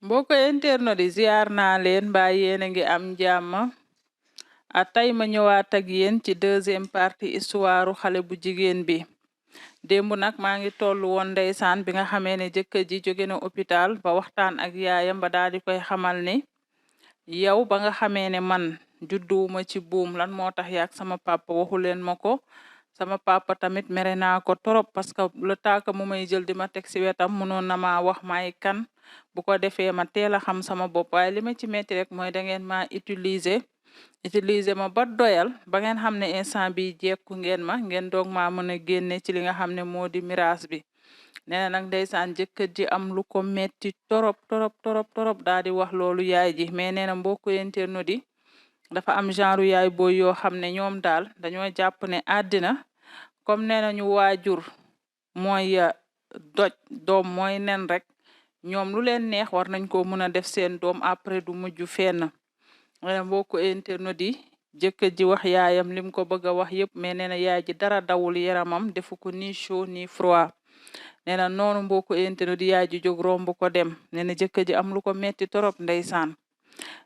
mbokk internet di ziar naa leen mbaa yéen a ngi am jàmm tey ma ñëwaat ak yéen ci deuxième partie histoire xale bu jigéen bi démb nag maa ngi toll woon ndeysaan bi nga xamee ne jëkkër ji jóge na hôpital ba waxtaan ak yaayam ba daal di koy xamal ne yow ba nga xamee ne man judduwuma ci buum lan moo tax yaak sama papa waxu leen ma ko sama papa tamit mere naa ko trop parce que le temps que mu may jël di ma teg si wetam mënoon na maa wax may kan bu ko defee ma teel a xam sama bopp waaye li ma ci metti rek mooy da ngeen ma utiliser ma ba doyal ba ngeen xam ne instant bi jekku ngeen ma ngeen doog maa mën a génne ci li nga xam ne moo di miraas bi nee na nag ndeysaan jëkkër ji am lu ko metti torop daal di wax loolu yaay ji mais nee na mbokku internet di dafa am genre yaay booy yoo xam ne ñoom daal dañoo jàpp ne àddina comme nee nañu waajur mooy doj doom mooy nen rek ñoom lu leen neex war nañ ko mën a def seen doom après du mujj fenn mbokku internet yi jëkkër ji wax yaayam lim ko bëgg a wax yëpp mais nee na yaay ji dara dawul yaramam defu ko ni chaud ni froid nee na noonu mbokku internet yi yaay ji jóg romb ko dem nee na jëkkër ji am lu ko metti torop ndeysaan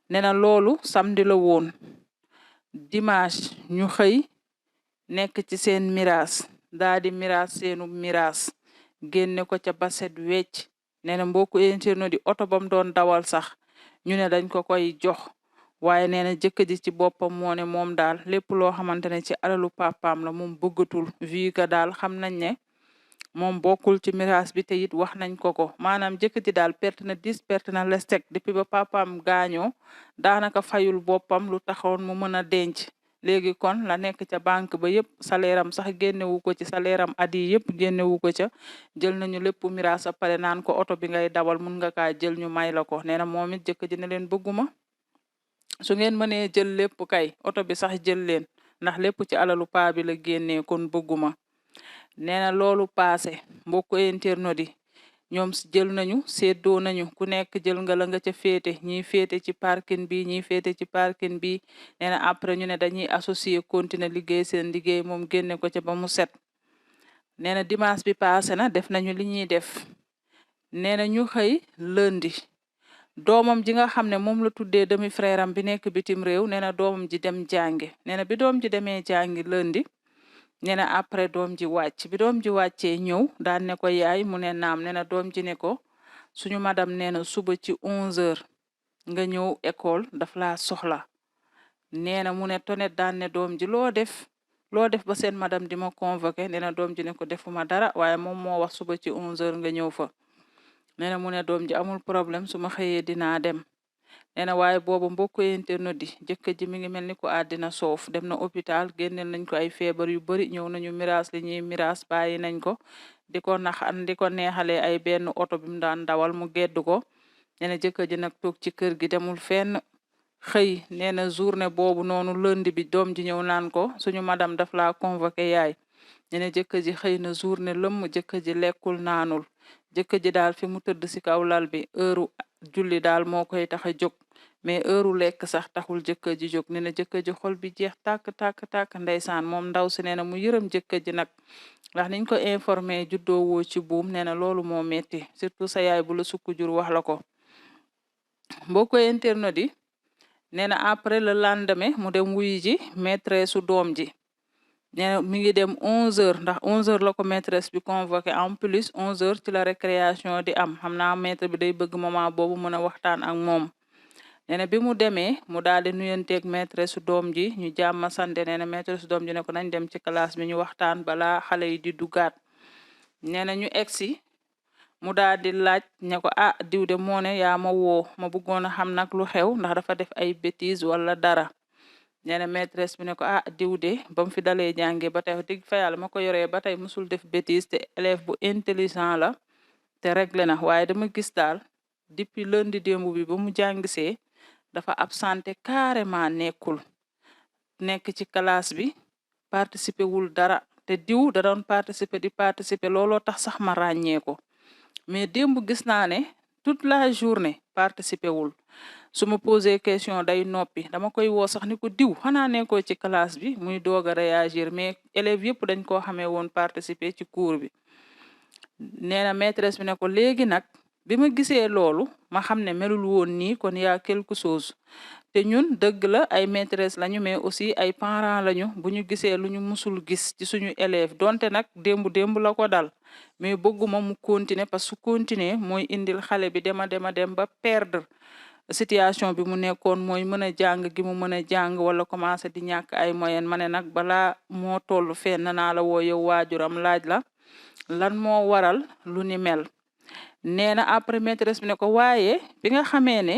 nee na loolu samedi la woon dimanche ñu xëy nekk ci seen miraas daa di miraas seenu miraas génne ko ca baset wecc nee na mbokku internet di oto bam doon dawal sax ñu ne dañ ko koy jox waaye nee na jëkkër ji ci boppam moo ne moom daal lépp loo xamante ne ci alalu papaam la moom bëggatul vu que daal xam nañ ne moom bokkul ci miraas bi te it wax nañ ko maanaam jëkkër ji daal perte na 10 perte na lestek depuis ba papaam gaañoo daanaka fayul boppam lu taxoon mu mën a denc léegi kon la nekk ca banque ba yëpp salaire am sax génnewu ko ci salaire am at yi yëpp génnewu ko ca jël nañu lépp miraas a pare naan ko oto bi ngay dawal mun nga kaa jël ñu may la ko nee na moom it jëkkër ji ne leen bëgguma su ngeen mënee jël lépp kay oto bi sax jël leen ndax lépp ci alalu paa bi la génnee kon bëgguma nee na loolu paase mbokku internet yi ñoom jël nañu séddoo nañu ku nekk jël nga la nga ca féete ñiy féete ci parking bi ñiy féete ci parking bi nee na après ñu ne dañuy associer continuer liggéey seen liggéey moom génne ko ca ba mu set nee na dimanche bi paase na def nañu li ñuy def nee na ñu xëy lundi doomam ji nga xam ne moom la tuddee demi frère am bi nekk bitim réew nee na doomam ji dem jàngi nee na bi doom ji demee jàngi lundi nee na après doom ji wàcc bi doom ji wàccee ñëw daan ne ko yaay mu ne naam nee na doom ji ne ko suñu madam nee na suba ci 11h nga ñëw école daf laa soxla nee na mu ne tonet daan ne doom ji loo def ba seen madam di ma convoqué nee na doom ji ne ko defuma dara waaye moom moo wax suba ci 11h nga ñëw fa nee na mu ne doom ji amul problème su ma xëyee dinaa dem nee na waaye boobu mbokku internet di jëkkër ji mi ngi mel ni ko àddina soof dem na hôpital génneel nañ ko ay feebar yu bari ñëw nañu miraas li ñuy miraas bàyyi nañ ko di ko neexalee ay benn oto bi mu daan dawal mu gedd ko nee na jëkkër ji nag toog ci kër gi demul fenn xëy nee na journée boobu noonu lundi bi doom ji ñëw naan ko suñu madame daf laa convoqué yaay nee na jëkkër ji xëy na journée lëmm jëkkër ji lekkul naanul jëkkër ji daal fi mu tëdd si kaw lal bi heure julli daal moo koy tax a jóg mais heure lekk sax taxul jëkkër ji jóg nee na jëkkër ji xol bi jeex tàkk ndeysaan moom ndaw si nee na mu yërëm jëkkër ji nag ndax niñ ko informé juddoo woo ci buum nee na loolu moo metti surtout sa yaay bu la sukk jur wax la ko mbokk internet yi nee na après le lendemain mu dem wuyu ji maîtresse su doom ji nee na mi ngi dem 11h ndax 11h la ko maîtresse bi convoqué en plus 11h ci la récréation di am xam naa maître bi day bëgg moment boobu mën a waxtaan ak moom nee na bi mu demee mu daal di nuyanteeg maîtresse su doom ji ñu jàmma sante nee na maîtresse su doom ji ne ko nañ dem ci classe bi ñu waxtaan balaa xale yi di dugaat nee na ñu egsi mu daal di laaj ne ko diw de moo ne yaa ma woo ma bëggoon a xam nag lu xew ndax dafa def ay bêtises wala dara nee na maîtresse bi ne ko diw de ba mu fi dalee jàngee ba tey dig fa yàlla ma ko yoree ba tey musul def bêtise te élève bu intelligent la te réglé na waaye dama gis daal depuis lundi démb bi ba mu jàngisee dafa absenté carrément nekk ci classe bi participer wul dara te diw da doon participer looloo tax sax ma ràññee ko mais démb gis naa ne toute la journée participer wul su ma posé question day noppi dama koy woo sax ni ko diw xanaa nekkoo ci classe bi muy doog a réagir mais élèves yëpp dañ koo xamee woon participer ci cours bi nee na maîtresse bi ne ko léegi nag bi ma gisee loolu ma xam ne melul woon nii kon yaa quelque chose te ñun dëgg la ay maîtresse lañu mais aussi ay parents lañu bu ñu gisee lu ñu musul gis ci suñu élève donte nag démb la ko dal mais bëgguma mu continuer parce que continuer mooy indil xale bi dem ba perdre situation bi mu nekkoon mooy mën a jàng gi mu mën a jàng wala commencé di ñàkk ay moyen ma ne nag balaa moo toll fenn naa la woo yow waajuram laaj la lan moo waral lu ni mel nee na après maîtresse bi ne ko waaye bi nga xamee ne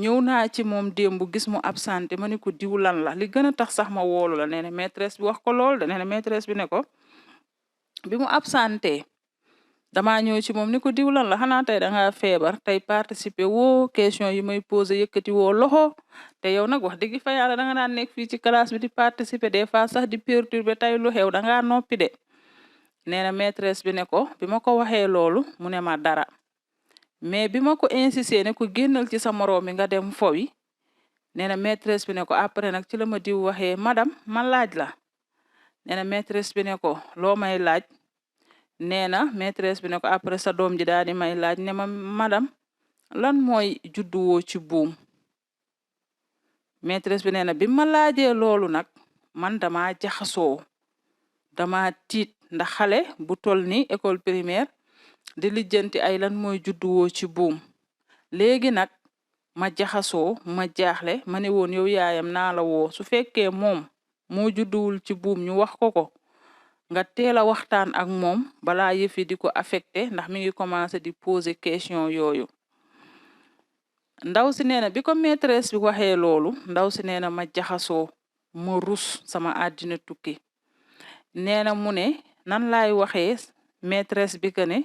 ñëw naa ci moom démb gis mu absenté ma ne ko diw lan la li gën a tax sax ma woolu la nee na maîtresse bi wax ko lool de nee na maîtresse bi ne ko bi mu absenté damaa ñëw ci moom ni ko diw lan la xanaa tey da ngaa feebar tey participer woo question yi may posé yëkkati woo loxo te yow nag wax dëgg fa yàlla da nga daan nekk fii ci classe bi di participer des fois sax di perturber tey lu xew da ngaa noppi de nee na maîtresse bi ne ko bi ma ko waxee loolu mu ne ma dara mais bi ma ko insisté ne ko génnal ci sa moroom mi nga dem fowi nee na maîtresse bi ne ko après nag ci la ma diw waxee madame ma laaj la nee na maîtresse bi ne ko loo may laaj nee na maîtresse bi ne ko après sa doom ji daal di may laaj ne ma madame lan mooy judduwoo ci buum maîtresse bi nee na bi ma laajee loolu nag man dama jaxasoo dama tiit ndax xale bu toll ni école primaire di lijjanti ay lan mooy judduwoo ci buum léegi nag ma jaxasoo ma jaaxle ma ne woon yow yaayam naa la woo su fekkee moom moo judduwul ci buum ñu wax ko nga teel a waxtaan ak moom balaa yëfi di ko affecté ndax mi ngi commencé di poser question yooyu ndaw si nee na bi ko maîtresse bi waxee loolu ndaw si nee na ma jaxasoo ma rus sama àddina tukki nee na mu ne nan laay waxee maîtresse bi que ne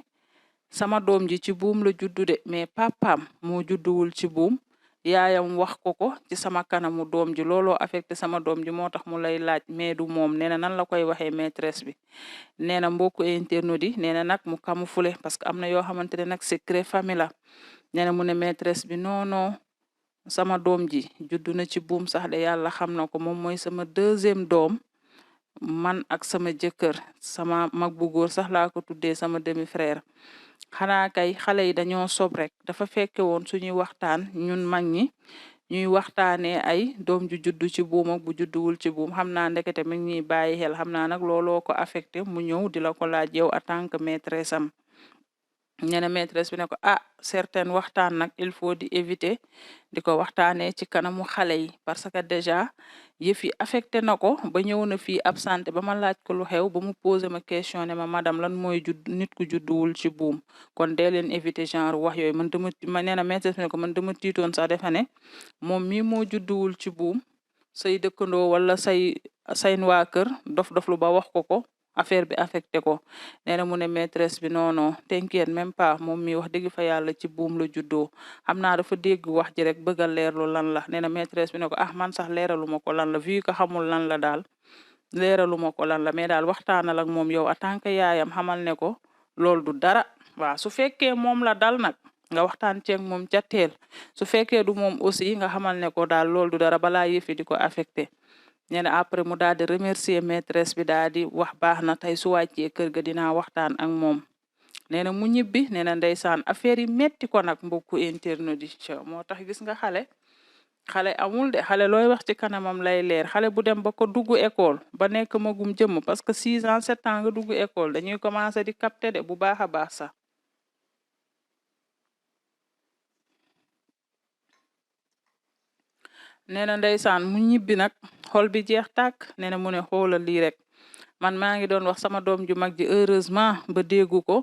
sama doom ji ci buum la juddu de mais papaam moo judduwul ci buum yaayam wax ko ci sama kanamu doom ji looloo affecté sama doom ji moo tax mu lay laaj mais du moom nee na nan la koy waxee maîtresse bi nee na mbokku internaute yi nee na nag mu camoufler parce que am na yoo xamante ne nag secret famille la nee na mu ne maîtresse bi non sama doom ji juddu na ci buum sax de yàlla xam na ko moom mooy sama deuxième doom man ak sama jëkkër sama mag bu góor sax laa ko tuddee sama demi frère xanaa kay xale yi dañoo sob rek dafa fekke woon suñuy waxtaan ñun mag ñi ñuy waxtaanee ay doom ju juddu ci buum ak bu judduwul ci buum xam naa ndekete mi ngi ñuy bàyyi xel xam naa nag looloo ko affecté mu ñëw di la ko laaj yow en tant que maîtresse am ñene maîtresse bi ne ko certaines waxtaan nag il faut di éviter di ko waxtaanee ci kanamu xale yi parce que déjà yëf yi affecté na ko ba ñëw na fii absenté ba ma laaj ko lu xew ba mu posé ma question ne ma madame lan mooy nit ku judduwul ci buum kon dee leen éviter genre wax yooyu man ma nee na maîtresse bi ne ko man dama tiitoon sax defe ne moom mii moo judduwul ci buum say dëkkandoo wala say waa kër dof lu ba wax ko affaire bi affecté ko nee na mu ne maîtresse bi non t'inquiète même pas moom mi wax dëgg fa yàlla ci buum la juddoo xam naa dafa dégg wax ji rek bëgg a leerlu lan la nee na maîtresse bi ne ko man sax leeralu ma ko lan la vu que xamul lan la daal leeralu ma ko lan la mais daal waxtaanal ak moom yow en tant que yaayam xamal ne ko loolu du dara waaw su fekkee moom la dal nag nga waxtaan ceeg moom ca teel su fekkee du moom aussi nga xamal ne ko daal loolu du dara balaa yëfi di ko affecté nee na après mu daal di remercier maîtresse bi daal di wax baax na tey su wàccee kër ga dinaa waxtaan ak moom nee na mu ñibbi nee na ndeysaan affaire yi metti ko nag mbokku internaute yi moo tax gis nga xale amul de xale looy wax ci kanamam lay leer xale bu dem ba ko dugg école ba nekk magum jëmm parce que 6 ans 7 ans nga dugg école dañuy commencé di capter de bu baax a baax sax nee na ndeysaan mu ñibbi nag xol bi jeex tàkk nee na mu ne xoolal lii rek man maa ngi doon wax sama doom ju mag ji heureusement ba déggu ko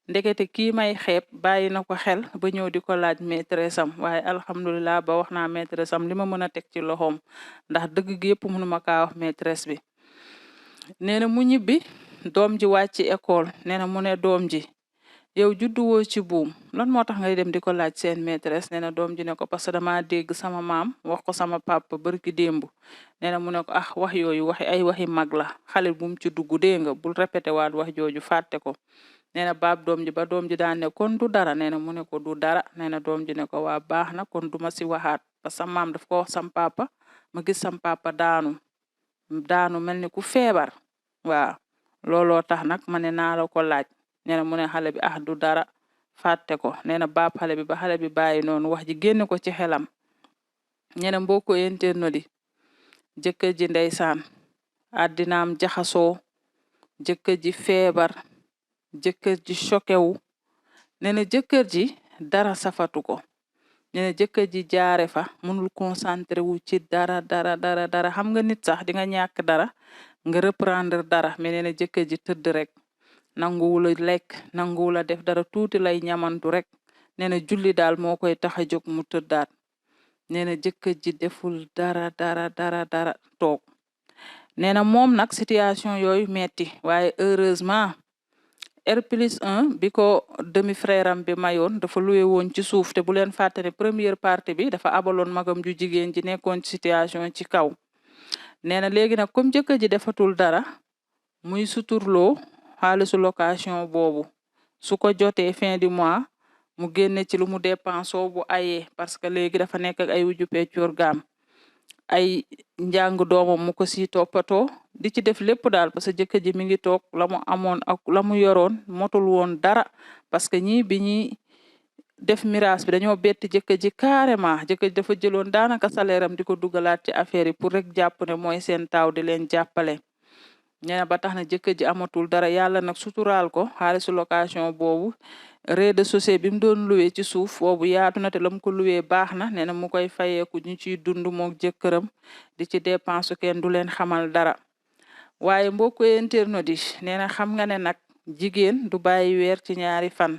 ndekete kii may xeeb bàyyi na ko xel ba ñëw di ko laaj maîtresse am waaye alhamdulilah ba wax naa maîtresse am li ma mën a teg ci loxoom ndax dëgg gi yëpp mënuma kaa wax maîtresse bi nee na mu ñibbi doom ji wàcc école nee na mu ne doom ji yow judduwoo ci buum lan moo tax ngay dem di ko laaj seen maîtresse nee na doom ji ne ko parce que dama dégg sama maam wax ko sama papa barki démb nee na mu ne ko wax yooyu waxi mag la xale bu mu ci dugg dégg nga bul répété waat wax jooju fàtte ko nee na baab doom ji ba doom ji daan ne kon du dara nee na mu ne ko du dara nee na doom ji ne ko waa baax na kon duma si waxaat parce que sama maam daf ko wax sam papa ma gis sam papa daanu mel ni ku feebar waaw looloo tax nag ma ne naa la ko laaj nee na mu ne xale bi du dara fàtte ko nee na baab xale bi ba xale bi bàyyi noonu wax ji génn ko ci xelam nee na mbokku internet yi jëkkër ji ndeysaan àddinaam jaxasoo jëkkër ji feebar jëkkër ji choqué wu nee na jëkkër ji dara safatu ko nee na jëkkër ji jaare fa mënul concentré wu ci dara xam nga nit sax di nga ñàkk dara nga reprendre dara mais nee na jëkkër ji tëdd rek nanguwula lekk nanguwula def dara tuuti lay ñamantu rek nee na julli daal moo koy tax a jóg mu tëddaat nee na jëkkër ji deful dara toog nee na moom nag situation yooyu metti waaye heureusement R+1 bi ko demi frère am bi mayoon dafa luwe woon ci suuf te bu leen fàtte ne première partie bi dafa abaloon magam ju jigéen ji nekkoon ci situation ci kaw nee na léegi nag comme jëkkër ji defatul dara muy suturloo xaalisu location boobu su ko jotee fin du mois mu génne ci lu mu dépensoo bu ayee parce que léegi dafa nekk ak ay wuju peccoor gaam ay njàng doomam mu ko si toppatoo di ci def lépp daal parce que jëkkër ji mi ngi toog la mu amoon ak la mu yoroon motul woon dara parce que ñii bi ñuy def miraas bi dañoo bett jëkkër ji carrément jëkkër ji dafa jëloon daanaka salaire am di ko dugalaat ci affaire yi pour rek jàpp ne mooy seen taaw di leen jàppale nee na ba tax na jëkkër ji amatul dara yàlla nag suturaal ko xaalisu location boobu rez-de-chaussée bi mu doon luwee ci suuf boobu yaatu na te la mu ko luwee baax na nee na mu koy fayeeku ñu ciy dund mook jëkkëram di ci dépense kenn du leen xamal dara waaye mbokku internet yi nee na xam nga ne nag jigéen du bàyyi weer ci ñaari fan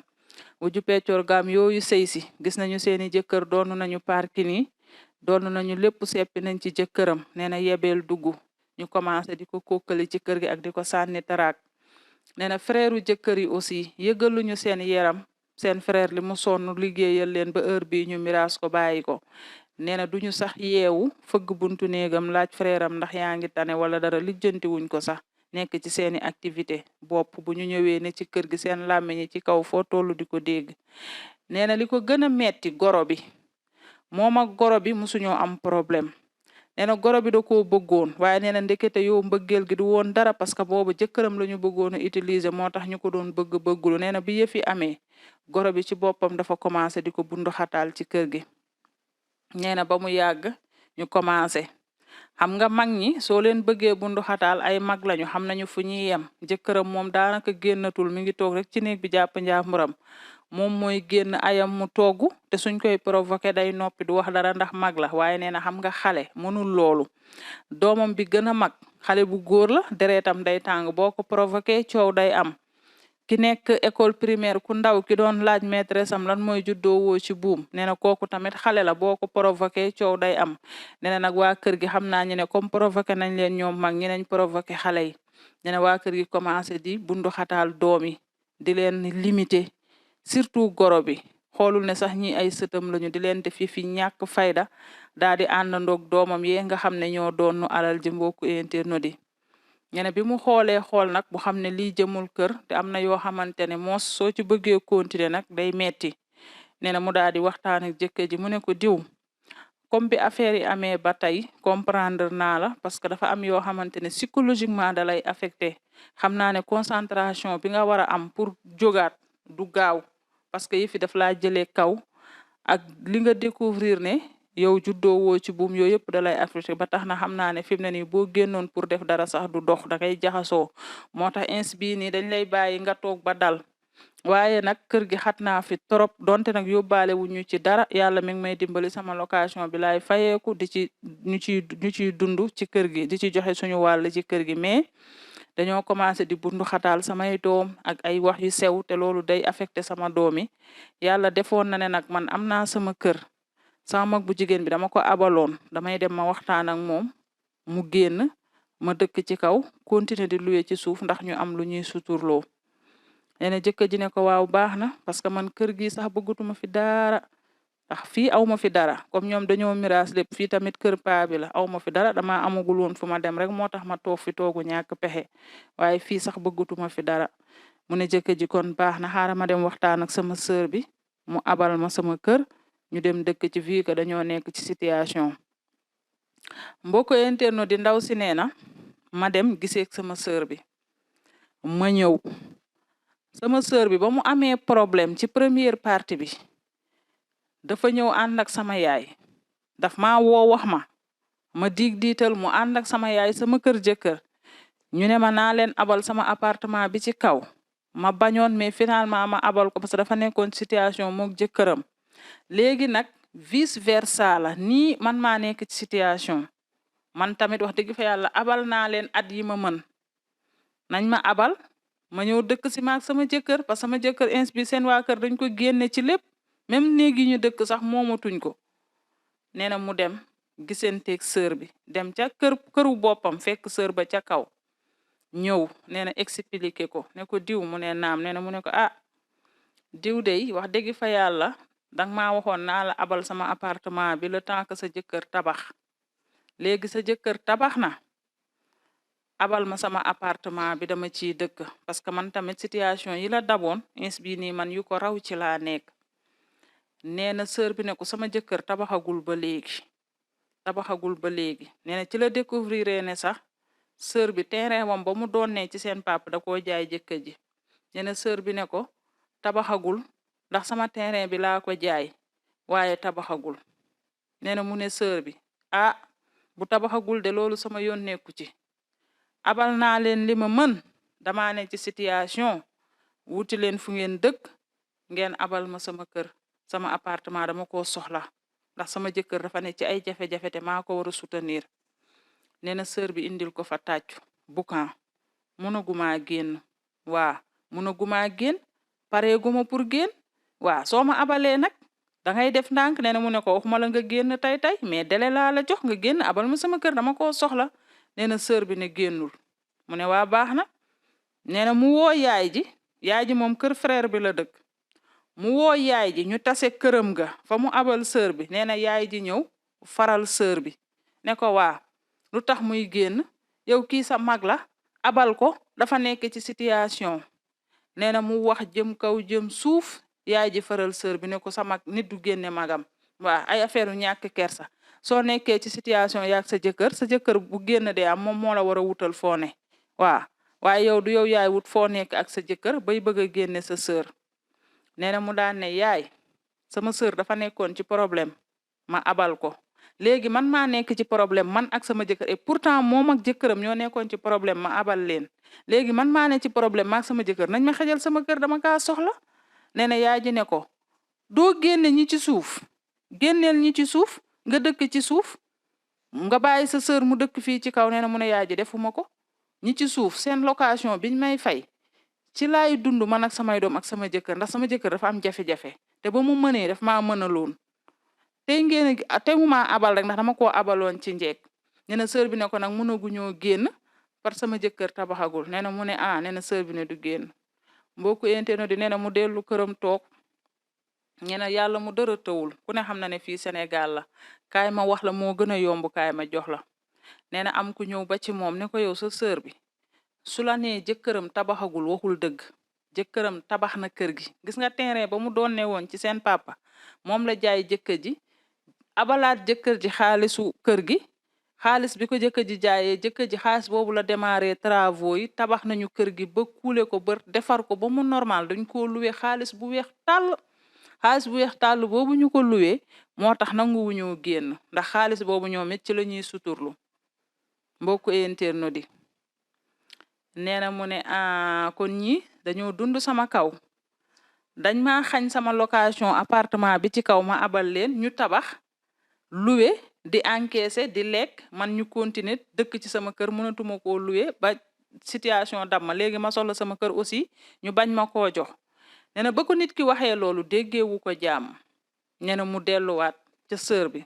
wuju peccoor gaam yooyu sëy si gis nañu seeni jëkkër doonu nañu parking yi doonu nañu lépp seppi nañ ci jëkkëram nee na yebeel dugg ñu commencé di ko kokkali ci kër gi ak di ko sànni taraak nee na frère u jëkkër yi aussi yëgaluñu seen yaram seen frère li mu sonn liggéeyal leen ba heure bi ñu miraas ko bàyyi ko nee na duñu sax yeewu fëgg buntu néegam laaj frère am ndax yaa ngi tane wala dara lijjanti wuñ ko sax nekk ci seeni activité bopp bu ñu ñëwee ne ci kër gi seen làmmiñi ci kaw foo tollu di ko dégg nee na li ko gën a metti goro bi moom ak goro bi musuñoo am problème nee na goro bi da koo bëggoon waaye nee na ndekete yow mbëggeel gi du woon dara parce que boobu jëkkëram la ñu bëggoon a utiliser moo tax ñu ko doon bëggulu nee na bi yëf yi amee goro bi ci boppam dafa commencé di ko bundu xataal ci kër gi nee na ba mu yàgg ñu commencé xam nga mag ñi soo leen bëggee bundu xataal ay mag lañu xam nañu fu ñuy yem jëkkëram moom daanaka génnatul mi ngi toog rek ci néeg bi jàpp njàmburam moom mooy génn ayam mu togg te suñ koy provoqué day noppi du wax dara ndax mag la waaye nee na xam nga xale mënul loolu doomam bi gën a mag xale bu góor la deretam day tàng boo ko provoqué coow day am ki nekk école primaire ku ndaw ki doon laaj maîtresse am lan mooy juddoo woo ci buum nee na kooku tamit xale la boo ko provoqué coow day am nee na nag waa kër gi xam naa ñu ne comme provoqué nañ leen ñoom mag ñi nañ provoqué xale yi nee na waa kër gi commencé di bundu xataal doom yi di leen limité surtout goro bi xoolul ne sax ñi ay sëtam lañu di leen def fi ñàkk fayda daal di àndandoog doomam yee nga xam ne ñoo doonu alal ji mbokku internet yi ñene bi mu xoolee xool nag bu xam ne lii jëmul kër te am na yoo xamante ne moos soo ci bëggee continuer nag day metti nee na mu daal di waxtaan ak jëkkër ji mu ne ko diw comme bi affaire yi amee ba tey comprendre naa la parce que dafa am yoo xamante ne psychologiquement da lay affecté xam naa ne concentration bi nga war a am pour jógaat du gaaw parce que yëfi daf laa jëlee kaw ak li nga découvrir ne yow juddoo woo ci buum yooyu yëpp da lay affecté ba tax na xam naa ne fi mu ne nii boo génnoon pour def dara sax du dox da ngay jaxasoo moo tax ins bii nii dañ lay bàyyi nga toog ba dal waaye nag kër gi xat naa fi trop donte nag yóbbaale wu ñu ci dara yàlla mi ngi may dimbali sama location bi laay fayeeku di ci ñu ciy dund ci kër gi di ci joxe suñu wàll ci kër gi mais dañoo commencé di bundu xataal samay doom ak ay wax yu sew te loolu day affecté sama doom yi yàlla defoon na ne nag man am naa sama kër sama mag bu jigéen bi dama ko abaloon damay dem ma waxtaan ak moom mu génn ma dëkk ci kaw continuer di louer ci suuf ndax ñu am lu ñuy suturloo nee na jëkkër ji ne ko waaw baax na parce que man kër gi sax bëggatuma fi dara ndax fii aw ma fi dara comme ñoom dañoo miraas lépp fii tamit kër paa bi la aw ma fi dara dama amagul woon fu ma dem rek moo tax ma toog fi toogu ñàkk pexe waaye fii sax bëggatuma fi dara mu ne jëkkër ji kon baax na xaaral ma dem waxtaan ak sama sœur bi mu abal ma sama kër ñu dem dëkk ci fii que dañoo nekk ci situation mbokk internet di ndaw si nee na ma dem gisee sama sœur bi ma ñëw sama sœur bi ba mu amee problème ci première partie bi dafa ñëw ànd ak sama yaay daf ma woo wax ma diital mu ànd ak sama yaay sama kër jëkkër ñu ne ma naa leen abal sama appartement bi ci kaw ma bañoon mais finalement ma abal ko parce que dafa nekkoon situation mook jëkkëram léegi nag vice versa la nii man maa nekk ci situation man tamit wax dëgg fa yàlla abal naa leen at yi ma mën nañ ma abal ma ñëw dëkk si maak sama jëkkër parce que sama jëkkër ins bi seen waa kër dañ ko génne ci lépp même néegi ñu dëkk sax moomatuñ ko nee na mu dem gisanteeg sœur bi dem ca këru boppam fekk sœur ba ca kaw ñëw nee na expliqué ko ne ko diw mu ne naam nee na mu ne ko diw dey wax dëgg fa yàlla danga maa waxoon naa la abal sama appartement bi le temps que sa jëkkër tabax léegi sa jëkkër tabax na abal ma sama appartement bi dama ciy dëkk parce que man tamit situation yi la daboon ins bi nii man yu ko raw ci laa nekk nee na sœur bi ne ko sama jëkkër tabaxagul ba léegi nee na ci la découvrir ne sax sœur bi terrain wam ba mu doonee ci seen papa da koo jaay jëkkër ji nee na sœur bi ne ko tabaxagul ndax sama terrain bi laa ko jaay waaye tabaxagul nee na mu ne sœur bi bu tabaxagul de loolu sama yoon nekku ci abal naa leen li ma mën dama ne ci situation wuti leen fu ngeen dëkk ngeen abal ma sama kër sama appartement dama ko soxla ndax sama jëkkër dafa ne ci ay jafe-jafe te maa ko war a soutenir nee na sœur bi indil ko fa tàccu bukan mënaguma génn mënaguma génn pareeguma pour génn soo ma abalee nag dangay def ndànk nee na mu ne ko waxuma la nga génn tey mais délai laa la jox nga génn abal ma sama kër dama koo soxla nee na sœur bi ne génnul mu ne baax na nee na mu woo yaay ji moom kër frère bi la dëkk mu woo yaay ji ñu tase këram ga fa mu abal sœur bi nee na yaay ji ñëw faral sœur bi ne ko lu tax muy génn yow kii sa mag la abal ko dafa nekk ci situation nee na mu wax jëm kaw jëm suuf yaay ji faral sœur bi ne ko sa mag nit du génne magam ay affaire ñàkk kersa soo nekkee ci situation yaag sa jëkkër bu génn de am moom moo la war a wutal foo ne waaye yow du yow yaay wut foo nekk ak sa jëkkër bay bëgg a génne sa sœur nee na mu daan ne yaay sama sœur dafa nekkoon ci problème ma abal ko léegi man maa nekk ci problème man ak sama jëkkër et pourtant moom ak jëkkëram ñoo nekkoon ci problème ma abal leen léegi man maa ne ci problème ma ak sama jëkkër nañ ma xejal sama kër dama kaa soxla nee na yaay ji ne ko doo génne ñi ci suuf génneel ñi ci suuf nga dëkk ci suuf nga bàyyi sa sœur mu dëkk fii ci kaw nee na mu ne yaay ji defuma ko ñi ci suuf seen location biñ may fay ci laay dund man ak samay doom ak sama jëkkër ndax sama jëkkër dafa am jafe-jafe te ba mu mënee daf maa mënaloon te mu maa abal rek ndax dama koo abaloon ci njekk nee na sœur bi ne ko nag mënaguñoo génn par sama jëkkër tabaxagul nee na mu ne nee na sœur bi ne du génn mbokku internet di nee na mu dellu këram toog nee na yàlla mu dara tawul ku ne xam na ne fii Sénégal la kaay ma wax la moo gën a yomb kaay ma jox la nee na am ku ñëw ba ci moom ne ko yow sa sœur bi su la nee jëkkëram tabaxagul waxul dëgg jëkkëram tabax na kër gi gis nga terrain ba mu doon ne woon ci seen papa moom la jaay jëkkër ji abalaat jëkkër ji xaalisu kër gi xaalis bi ko jëkkër ji jaayee jëkkër ji xaalis boobu la démarré travaux yi tabax nañu kër gi ba kuule ko ba defar ko ba mu normal dañ ko luwe xaalis bu weex tàll boobu ñu ko luwe moo tax nanguwuñoo génn ndax xaalis boobu ñoom it ci la ñuy suturlu mbokku internet di nee na mu ne kon ñi dañoo dund sama kaw dañ ma xañ sama location appartement bi ci kaw ma abal leen ñu tabax loué di encaissé di lekk man ñu continuer dëkk ci sama kër mënatuma koo loué ba situation dab ma léegi ma soxla sama kër aussi ñu bañ ma koo jox nee na ba ko nit ki waxee loolu déggeewu ko jàmm nee na mu delluwaat ca sœur bi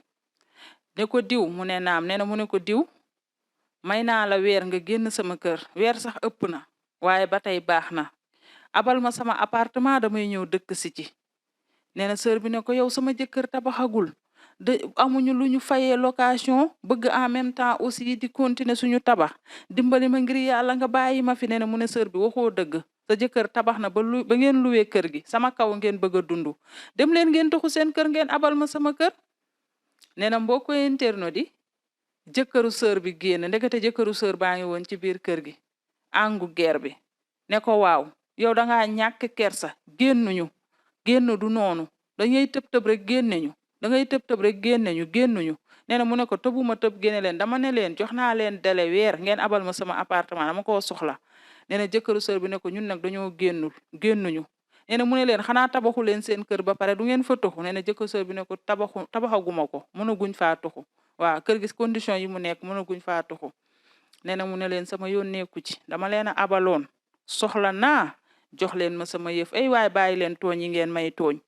ne ko diw mu ne naam nee na mu ne ko diw may naa la weer nga génn sama kër weer sax ëpp na waaye ba tey baax na abal ma sama appartement damay ñëw dëkk si ci nee na sœur bi ne ko yow sama jëkkër tabaxagul amuñu lu ñu fayee location bëgg en même temps aussi di continuer suñu tabax dimbali ma ngir yàlla nga bàyyi ma fi nee na mu ne sœur bi waxoo dëgg sa jëkkër tabax na ba ngeen luwee kër gi sama kaw ngeen bëgg a dund dem leen ngeen taxu seen kër ngeen abal ma sama kër nee na mbokk internet di jëkkëru sœur bi génn ndekete jëkkëru sœur baa ngi woon ci biir kër gi angu guerre bi ne ko waaw yow da ngaa ñàkk kersa génnuñu génn du noonu dañuy tëb rek génneñu da ngay tëb rek génneñu génnuñu nee na mu ne ko tëbuma tëb génne leen dama ne leen jox naa leen délai weer ngeen abal ma sama appartement dama koo soxla nee na jëkkëru sër bi ne ko ñun nag dañoo génnuñu nee na mu ne leen xanaa tabaxu leen seen kër ba pare du ngeen fa tuxu nee na jëkkëru sër bi ne ko tabaxaguma ko mënaguñ faa tuxu waaw kër gi condition yi mu nekk mënaguñ faa tuxu nee na mu ne leen sama yoon nekku ci dama leen a abaloon soxla naa jox leen ma sama yëf ay waay bàyyi leen tooñ yi ngeen may tooñ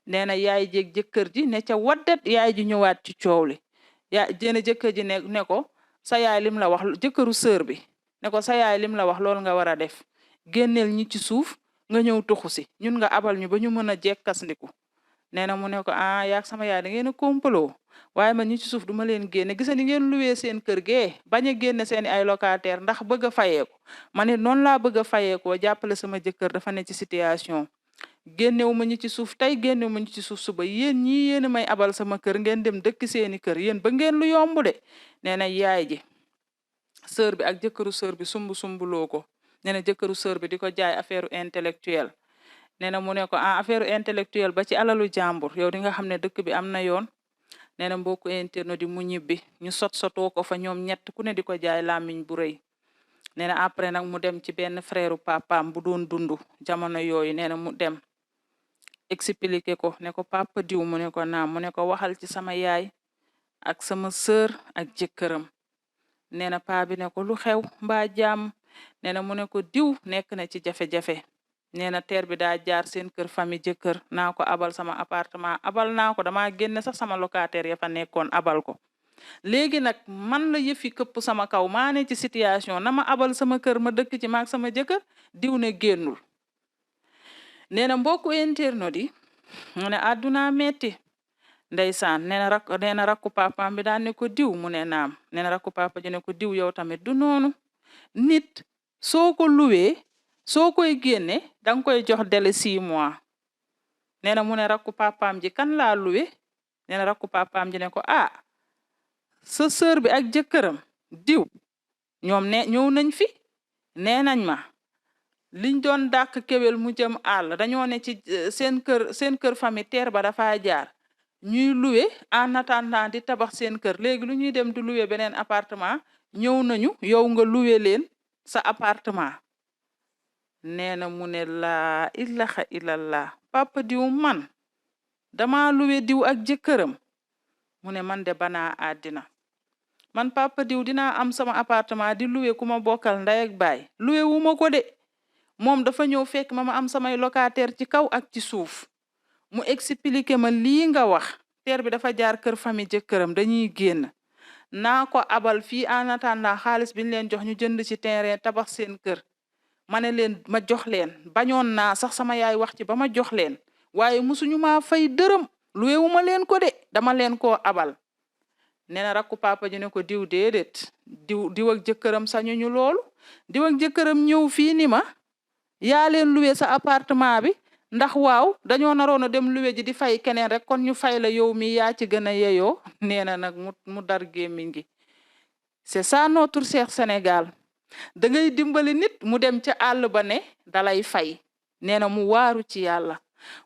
nee na yaay jéeg jëkkër ji ne ca waddet yaay ji ñëwaat ci coow li jéena jëkkër ji ne ko sa yaay lim la wax jëkkëru sër bi ne ko sa yaay lim la wax loolu nga war a def génneel ñi ci suuf nga ñëw tuxu si ñun nga abal ñu ba ñu mën a jekkasndiku nee na mu ne ko ah yaag sama yaay da ngeen a kompaloo waaye man ñi ci suuf duma leen génne gisa ni ngeen luwee seen kër gee bañ a génne seeni ay locataire ndax bëgg a fayeeku ma ne noonu laa bëgg a fayeekoo jàppale sama jëkkër dafa ne ci situation génnewu ma ñi ci suuf tey génnewu ma ñi ci suuf suba yéen ñii yéen may abal sama kër ngeen dem dëkk seeni kër yéen ba ngeen lu yomb de nee na yaay ji sœur bi ak jëkkëru sœur bi sumbuloo ko nee na jëkkëru sœur bi di ko jaay affaire intellectuelle nee na mu ne ko affaire intellectuelle ba ci alalu jàmbur yow di nga xam ne dëkk bi am na yoon nee na mbokku internet di mu ñibbi ñu sotoo ko fa ñoom ñett ku ne di ko jaay làmmiñ bu rëy nee na après nag mu dem ci benn frère papaam bu doon dund jamono yooyu nee na mu dem expliqué ko ne ko papa diw mu ne ko naam mu ne ko waxal ci sama yaay ak sama sœur ak jëkkëram nee na paa bi ne ko lu xew mbaa jàmm nee na mu ne ko diw nekk na ci jafe-jafe nee na teer bi daa jaar seen kër famille jëkkër naa ko abal sama appartement abal naa ko dama génne sax sama locataire ya fa nekkoon abal ko léegi nag man la yëfi këpp sama kaw maa ne ci situation na ma abal sama kër ma dëkk ci maag sama jëkkër diw ne génnul nee na mbokku internet yi mu ne àdduna metti ndeysaan nee na rakku papaam bi daan ne ko diw mu ne naam nee na rakku papa ji ne ko diw yow tamit du noonu nit soo ko luwee soo koy génne danga koy jox délai 6 mois nee na mu ne rakku papaam ji kan laa luwe nee na rakku papaam ji ne ko sa sœur bi ak jëkkëram diw ñoom ne ñëw nañ fi nee nañ ma liñ doon dàq kéwél mu jëm àll dañoo ne ci seen kër famille teer ba dafa jaar ñuy luwe en attendant di tabax seen kër léegi lu ñuy dem di luwe beneen appartement ñëw nañu yow nga luwe leen sa appartement nee na mu ne laa ilaha illallah papa diw man dama luwe diw ak jëkkëram mu ne man de banaa àddina man papa diw dinaa am sama appartement di luwe ku ma bokkal ndey ak baay luwe wu ma ko de moom dafa ñëw fekk ma am samay locataire ci kaw ak ci suuf mu expliqué ma lii nga wax teer bi dafa jaar kër famille jëkkëram dañuy génn naa ko abal fii en attendant xaalis bi ñu leen jox ñu jënd ci terrain tabax seen kër ma ne leen ma jox leen bañoon naa sax sama yaay wax ci ba ma jox leen waaye musuñu maa fay dërëm luwe wu ma leen ko de dama leen koo abal nee na rakku papa ji ne ko diw déedéet diw ak jëkkëram sañuñu loolu diw ak jëkkëram ñëw fii ni ma yaa leen luwe sa appartement bi ndax waaw dañoo naroon a dem luwe ji di fay keneen rek kon ñu fay la yow mi yaa ci gën a yeyoo nee na nag mu dar gémmiñ gi c'est ça notre cher Sénégal da ngay dimbali nit mu dem ca àll ba ne dalay fay nee na mu waaru ci yàlla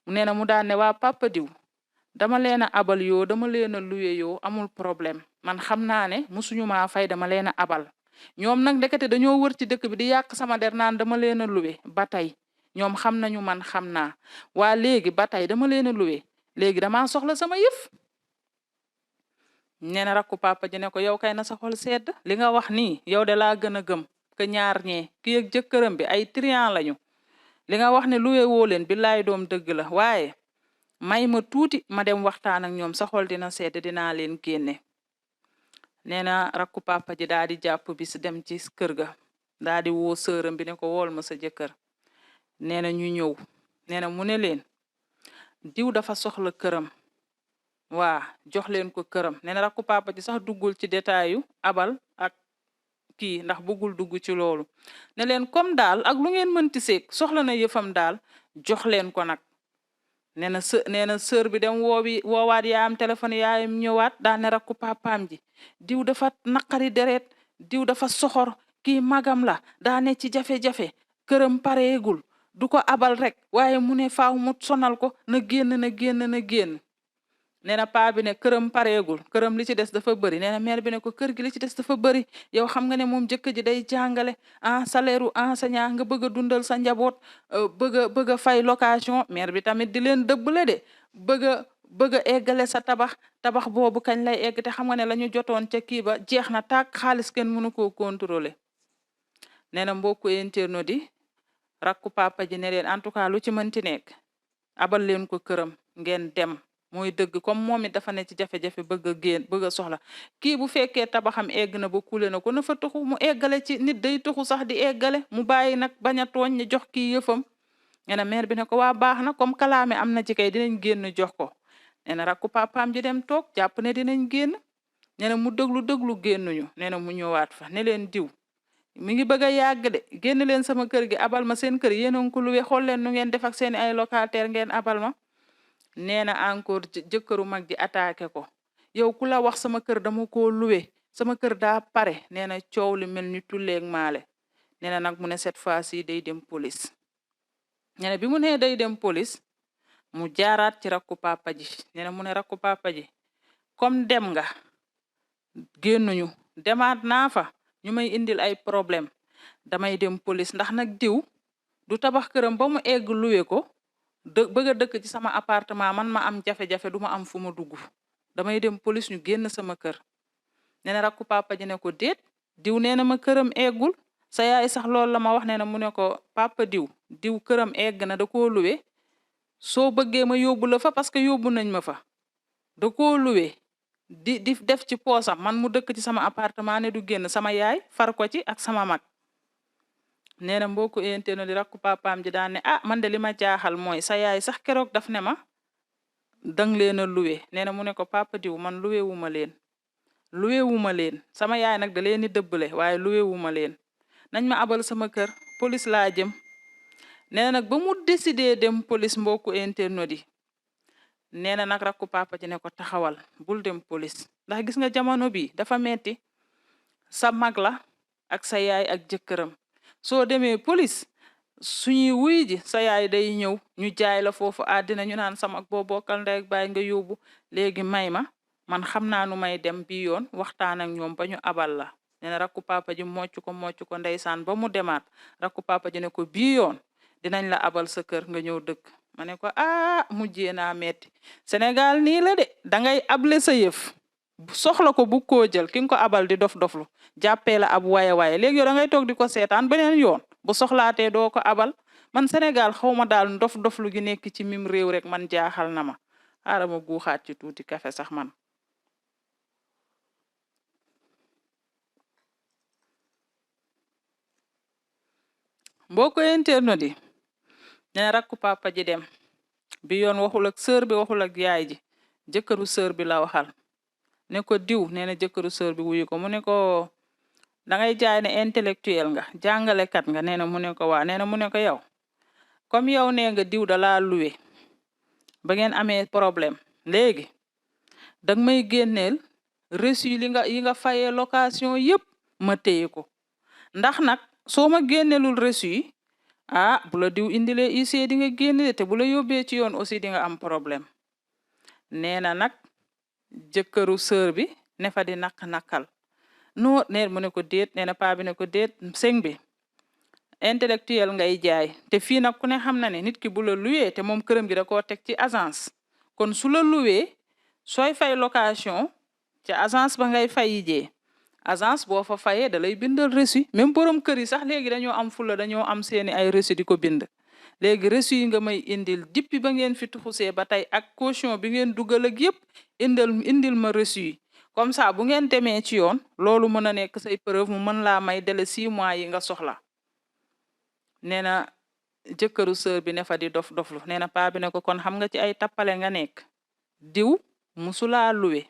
nee na mu daan ne waa papa diw dama leen a abal yoo dama leen a luwe yoo amul problème man xam naa ne musuñu maa fay dama leen a abal ñoom nag ndekete dañoo wër ci dëkk bi di yàq sama der naan dama leen a luwe ba tey ñoom xam nañu man xam naa waa léegi ba tey dama leen a luwe léegi damaa soxla sama yëf nee na rakku papa ji ne ko yow kay na sa xol sedd li nga wax nii yow de laa gën a gëm que ñaar ñee kii ak jëkkëram bi ay trian lañu li nga wax ne luwe woo leen billaay doom dëgg la waaye may ma tuuti ma dem waxtaan ak ñoom sa xol dina sedd dinaa leen génne nee na rakku papa ji daa di jàpp bis dem ci kër ga daa di woo sëram bi ne ko wool ma sa jëkkër nee na ñu ñëw nee na mu ne leen diw dafa soxla këram waa jox leen ko këram nee na rakku papa ji sax duggul ci détail yu abal ak kii ndax bëggul dugg ci loolu ne leen comme daal ak lu ngeen mënti seeg soxla na yëfam daal jox leen ko nag nee na sœur bi dem woowaat yaayam téléphone yaayam ñëwaat daa ne rakku papaam ji diw dafa naqari deret diw dafa soxor kii magam la daa ne ci jafe-jafe këram pareegul du ko abal rek waaye mu ne faaw mu sonal ko na génn na génn na génn nee na paa bi ne këram pareegul këram li ci des dafa bëri nee na mère bi ne ko kër gi li ci des dafa bëri yow xam nga ne moom jëkkër ji day jàngale salaire u enseignant nga bëgg a dundal sa njaboot bëgg a fay location mère bi tamit di leen dëbbale de bëgg a eggale sa tabax boobu kañ lay egg te xam nga ne la ñu jotoon ca kii ba jeex na tàkk xaalis kenn mënu koo contrôler nee na mbokku internaute di rakku papa ji ne leen en tout cas lu ci mënti nekk abal leen ko këram ngeen dem mooy dëgg comme moom it dafa ne ci jafe-jafe bëgg a génn bëgg a soxla kii bu fekkee tabaxam egg na ba kule na ko na fa tuxu mu eggale ci nit day tuxu sax di eggale mu bàyyi nag bañ a tooñ ñu jox kii yëfam nee na mère bi ne ko waa baax na comme kalaame am na ci kay dinañ génn jox ko nee na rakku papaam ji dem toog jàpp ne dinañ génn nee na mu dëglu génnuñu nee na mu ñëwaat fa ne leen diw mi ngi bëgg a yàgg de génn leen sama kër gi abal ma seen kër yéen a ngi ko luwe xool leen nu ngeen def ak seen ay locataire ngeen abal ma nee na encore jëkkëru mag ji attaqué ko yow ku la wax sama kër dama koo luwe sama kër daa pare nee na coow li mel ni tulleeg maale nee na nag mu ne cette fois-ci day dem police nee na bi mu nee day dem police mu jaaraat ci rakku papa ji nee na mu ne rakku papa ji comme dem nga génnuñu demaat naa fa ñu may indil ay problème damay dem police ndax nag diw du tabax këram ba mu egg luwe ko bëgg a dëkk ci sama appartement man ma am jafe-jafe du ma am fu ma dugg damay dem police ñu génn sama kër nee na rakku papa ji ne ko déet diw nee na ma këram eggul sa yaay sax loolu la ma wax nee na mu ne ko papa diw këram egg na da koo luwe soo bëggee ma yóbbu la fa parce que yóbbu nañ ma fa da koo luwe di def ci poosam man mu dëkk ci sama appartement ne du génn sama yaay far ko ci ak sama mag nee na mbokku internet di rakku papaam ji daan ne man de li ma jaaxal mooy sa yaay sax keroog daf ne ma dang leen a luwe nee na mu ne ko papa diw man luwe wu ma leen sama yaay nag da leen di dëbbale waaye luwe wu ma leen nañ ma abal sama kër police laa jëm nee na nag ba mu décidé dem police mbokku internet yi nee na nag rakku papa ji ne ko taxawal bul dem police ndax gis nga jamono bi dafa metti sa mag la ak sa yaay ak jëkkëram soo demee police suñuy wuy ji sa yaay day ñëw ñu jaay la foofu àddina ñu naan sama ak boo bokkal ndey ak baay nga yóbbu léegi may ma man xam naa nu may dem bi yoon waxtaan ak ñoom ba ñu abal la nee na rakku papa ji mocc ko ndeysaan ba mu demaat rakku papa ji ne ko bii yoon dinañ la abal sa kër nga ñëw dëkk ma ne ko mujjee naa metti Sénégal nii la de dangay able sa yëf soxla ko bu koo jël ki nga ko abal di dof-doflu jàppee la ab waaye léegi yow da ngay toog di ko seetaan beneen yoon bu soxlaatee doo ko abal man Sénégal xawma daal ndof-doflu gi nekk ci mim réew rek man jaaxal na ma xaaral ma guuxaat ci tuuti kafe sax man mbokk internet yi nee rakku papa ji dem bi yoon waxul ak sœur bi waxul ak yaay ji jëkkëru sœur bi la waxal ne ko diw nee na jëkkëru sœur bi wuyu ko mu ne ko dangay jaay ne intellectuel nga jàngalekat nga nee na mu ne ko waa nee na mu ne ko yow comme yow nee nga diw da laa luwe ba ngeen amee problème léegi danga may génneel reçu yi nga fayee location yépp ma téye ko ndax nag soo ma génneelul reçu yi bu la diw indilee huissier di nga génne te bu la yóbbee ci yoon aussi di nga am problème nee na nag jëkkëru sœur bi ne fa di nakal no nee mu ne ko déet nee na paa bi ne ko déet sëñ bi intellectuel ngay jaay te fii nag ku ne xam na ne nit ki bu la luwee te moom këram gi da koo teg ci agence kon su la luwee sooy fay location ci agence ba ngay fay jee agence boo fa fayee da lay bindal reçu même borom kër yi sax léegi dañoo am fula dañoo am seeni ay reçu di ko bind léegi reçu yi nga may indil depuis ba ngeen fi tuxusee ba tey ak caution bi ngeen dugal ak yépp indil ma reçu yi comme ça bu ngeen demee ci yoon loolu mën a nekk say preuve mu mën laa may délai 6 mois yi nga soxla nee na jëkkëru sœur bi ne fa di doflu nee na paa bi ne ko kon xam nga ci ay tappale nga nekk diw musulaa luwe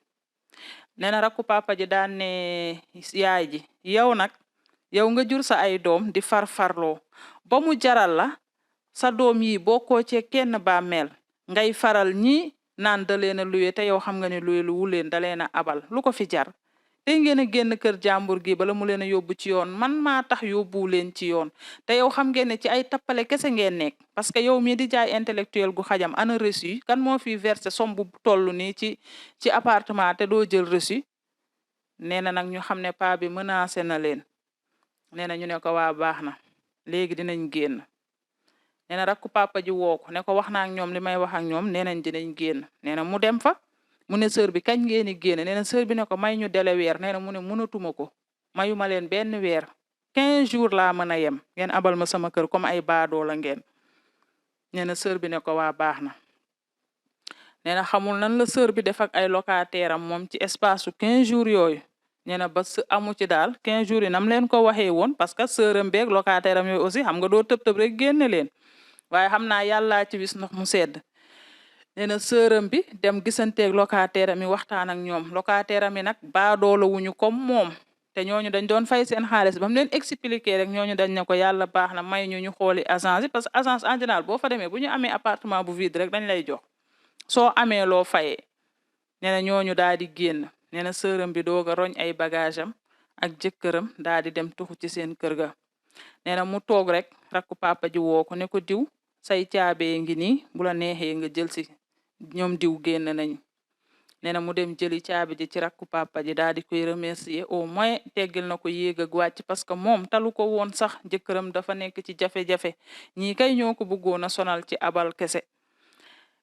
nee na rakku papa ji daan ne yaay ji yow nag yow nga jur sa ay doom di farfarloo ba mu jaral la sa doom yi bokkoo ci kenn bàmmeel ngay faral ñi naan da leen a luwe te yow xam nga ne luwe lu wuleen da leen a abal lu ko fi jar tey ngeen a génn kër jàmbur gi bala mu leen a yóbbu ci yoon man maa tax yóbbu leen ci yoon te yow xam ngeen ne ci ay tappale kese ngeen nekk parce que yow mii di jaay intellectuel gu xajam ana reçu kan moo fi versé somme bu toll nii ci appartement te doo jël reçu nee na nag ñu xam ne paa bi menacé na leen nee na ñu ne ko waa baax na léegi dinañ génn nee na rakku papa ji woo ko ne ko wax naa ak ñoom li may wax ak ñoom nee nañ dinañ génn nee na mu dem fa mu ne sœur bi kañ ngeen di génn nee na sœur bi ne ko may ñu délai weer nee na mu ne mënatuma ko mayuma leen benn weer 15 jours laa mën a yem ngeen abal ma sama kër comme ay baadoo la ngeen nee na sœur bi ne ko waa baax na nee na xamul nan la sœur bi def ak ay locataire am moom ci espace su 15 jours yooyu nee na ba amu ci daal 15 jours yi nam leen ko waxee woon parce que sœuram beeg locataire am yooyu aussi xam nga doo tëb rek génne leen waaye xam naa yàllaa ci wis ndox mu sedd nee na sœuram bi dem gisanteeg locataire am yi waxtaan ak ñoom locataire am yi nag baadoola wuñu comme moom te ñooñu dañ doon fay seen xaalis ba mu leen expliquer rek ñooñu dañ ne ko yàlla baax na may ñu xooli agence yi parce que agence en général boo fa demee bu ñu amee appartement bu vide rek dañ lay jox soo amee loo fayee nee na ñooñu daal di génn nee na sœuram bi doog a roñ ay bagage am ak jëkkëram daal di dem tuxu ci seen kër ga nee na mu toog rek rakku papa ji woo ko ne ko diw say caabee ngi nii bu la neexee nga jël si ñoom diw génn nañ nee na mu dem jëli caabi ji ci rakku papa ji daal di koy remercier au moins teggil na ko yéeg ak wàcc parce que moom talu ko woon sax jëkkëram dafa nekk ci jafe-jafe ñii kay ñoo ko bëggoon a sonal ci abal kese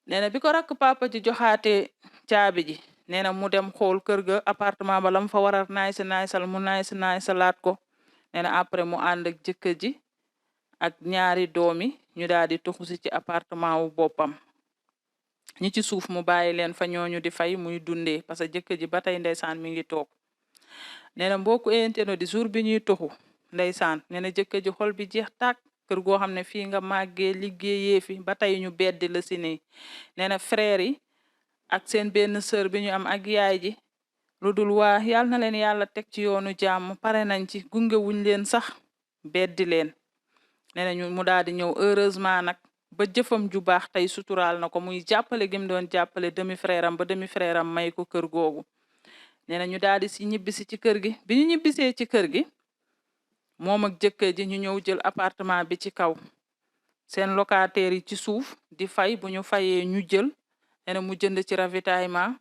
nee na bi ko rakk papa ji joxaatee caabi ji nee na mu dem xool kër ga appartement ba lam fa war a naysal mu naysalaat ko nee na après mu ànd ak jëkkër ji ak ñaari doomi ñu daal di tuxu si ci appartement wu boppam ñi ci suuf mu bàyyi leen fa ñooñu di fay muy dundee parce que jëkkër ji ba tey ndeysaan mi ngi toog nee na mbokku internet di jour bi ñuy tuxu ndeysaan nee na jëkkër ji xol bi jeex tàkk kër goo xam ne fii nga màggee liggéeyee fi ba tey ñu beddi la si nii nee na frère yi ak seen benn sœur bi ñu am ak yaay ji lu dul waa yàlla na leen yàlla teg ci yoonu jàmm pare nañ ci gunge wuñ leen sax beddi leen nee na ñu mu daal di ñëw heureusement nag ba jëfam ju baax tey suturaal na ko muy jàppale gi mu doon jàppale demi frère am ba demi frère am may ko kër googu nee na ñu daal di si ñibbisi ci kër gi bi ñu ñibbisee ci kër gi moom ak jëkkër ji ñu ñëw jël appartement bi ci kaw seen locataire yi ci suuf di fay bu ñu fayee ñu jël nee na mu jënd ci ravitaillement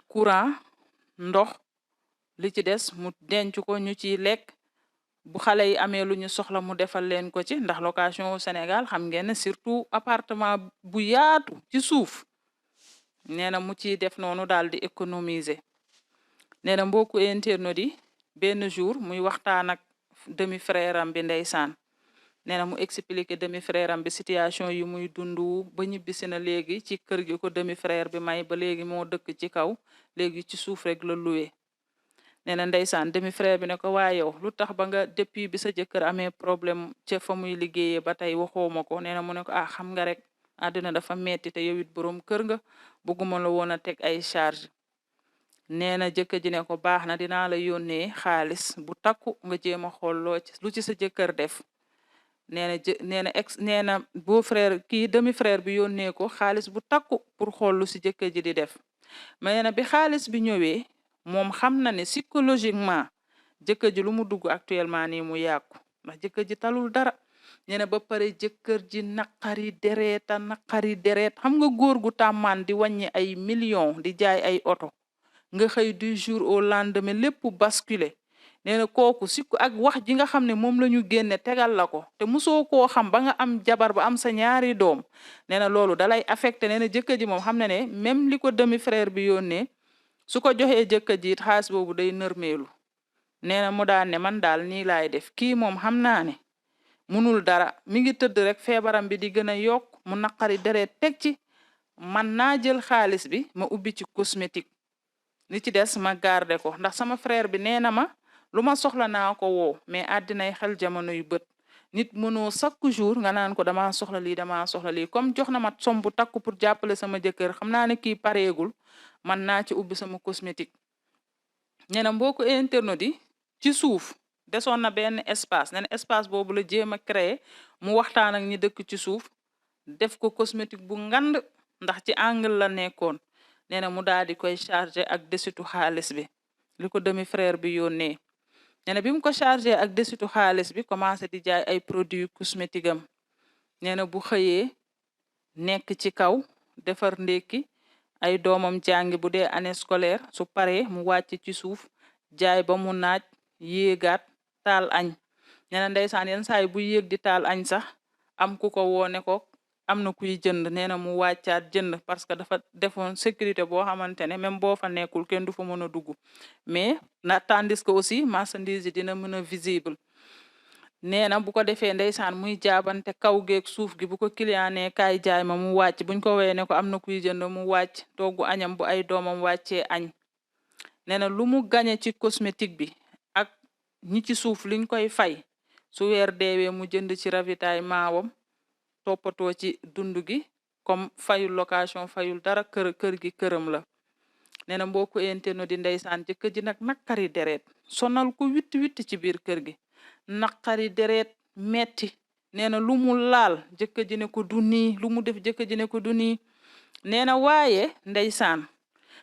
courant ndox li ci des mu denc ko ñu ciy lekk bu xale yi amee lu ñu soxla mu defal leen ko ci ndax location au Sénégal xam ngeen ne surtout appartement bu yaatu ci suuf nee na mu ciy def noonu daal di économiser nee na mbokku internautes yi benn jour muy waxtaan ak demi frère am bi ndeysaan nee na mu expliquer demi frère am bi situation yi muy dundu ba ñibbisi na léegi ci kër gi ko demi frère bi may ba léegi moo dëkk ci kaw léegi ci suuf rek la loué nee na ndeysaan demi frère bi ne ko waa yow lu tax ba nga depuis bi sa jëkkër amee problème ca fa muy liggéeyee ba tey waxooma ko nee na mu ne ko ah xam nga rek àddina dafa metti te yow it borom kër nga bëgguma la woon a teg ay charge nee na jëkkër ji ne ko baax na dinaa la yónnee xaalis bu takku nga jéem a xool lu ci sa jëkkër def nee na beau frère kii demi frère bi yónnee ko xaalis bu takku pour xool lu si jëkkër ji di def mais nee na bi xaalis bi ñëwee moom xam na ne psychologiquement jëkkër ji lu mu dugg actuellement nii mu yàqu ndax jëkkër ji talul dara nee na ba pare jëkkër ji naqari deret xam nga góor gu tàmmaan di wàññi ay millions di jaay ay oto nga xëy du jour au lendemain lépp basculer nee na kooku ak wax ji nga xam ne moom la ñu génne tegal la ko te musoo koo xam ba nga am jabar ba am sa ñaari doom nee na loolu dalay affecté nee na jëkkër ji moom xam na ne même li ko demi frère bi yónnee su ko joxee jëkkër ji it xaalis boobu day nërmeelu nee na mu daan ne man daal nii laay def kii moom xam naa ne munul dara mi ngi tëdd rek feebaram bi di gën a yokk mu naqari deret teg ci man naa jël xaalis bi ma ubbi ci cosmétique li ci des ma garder ko ndax sama frère bi nee na ma lu ma soxla naa ko woo mais àddinay xel jamono yu bët nit mënoo chaque jour nga naan ko dama soxla lii comme jox na ma som bu takku pour jàppale sama jëkkër xam naa ne kii pareegul man naa ci ubbi sama cosmétique nee na mbokku internet yi ci suuf desoon na benn espace nee na espace boobu la jéem a créer mu waxtaan ak ñi dëkk ci suuf def ko cosmétique bu ngand ndax ci angle la nekkoon nee na mu daal di koy chargé ak desitu xaalis bi li ko demi frère bi yónnee nee na bi mu ko chargé ak desitu xaalis bi commencé di jaay ay produits cosmétiques am nee na bu xëyee nekk ci kaw defar ndékki ay doomam jàngi bu dee année scolaire su paree mu wàcc ci suuf jaay ba mu naaj yéegaat taal añ nee na ndeysaan yenn saa yi bu yéeg di taal añ sax am ku ko woone ko am na kuy jënd nee na mu wàccaat jënd parce que dafa defoon sécurité boo xamante ne même boo fa nekkul kenn du fa mën a dugg mais na tandis que aussi marchandise yi dina mën a visible nee na bu ko defee ndeysaan muy jaabante kaw geeg suuf gi bu ko client ne kaay jaay ma mu wàcc buñ ko wee ne ko am na kuy jënd mu wàcc toggu añam bu ay doomam wàccee añ nee na lu mu gañe ci cosmétique bi ak ñi ci suuf liñ koy fay su weer deewee mu jënd ci ravitaillement wam toppatoo ci dund gi comme fayul location fayul dara kër gi këram la nee na mbokku internet di ndeysaan jëkkër ji nag naqari deret sonal ko witti ci biir kër gi naqari deret metti nee na lu mu laal jëkkër ji ne ko du nii lu mu def jëkkër ji ne ko du nii nee na waaye ndeysaan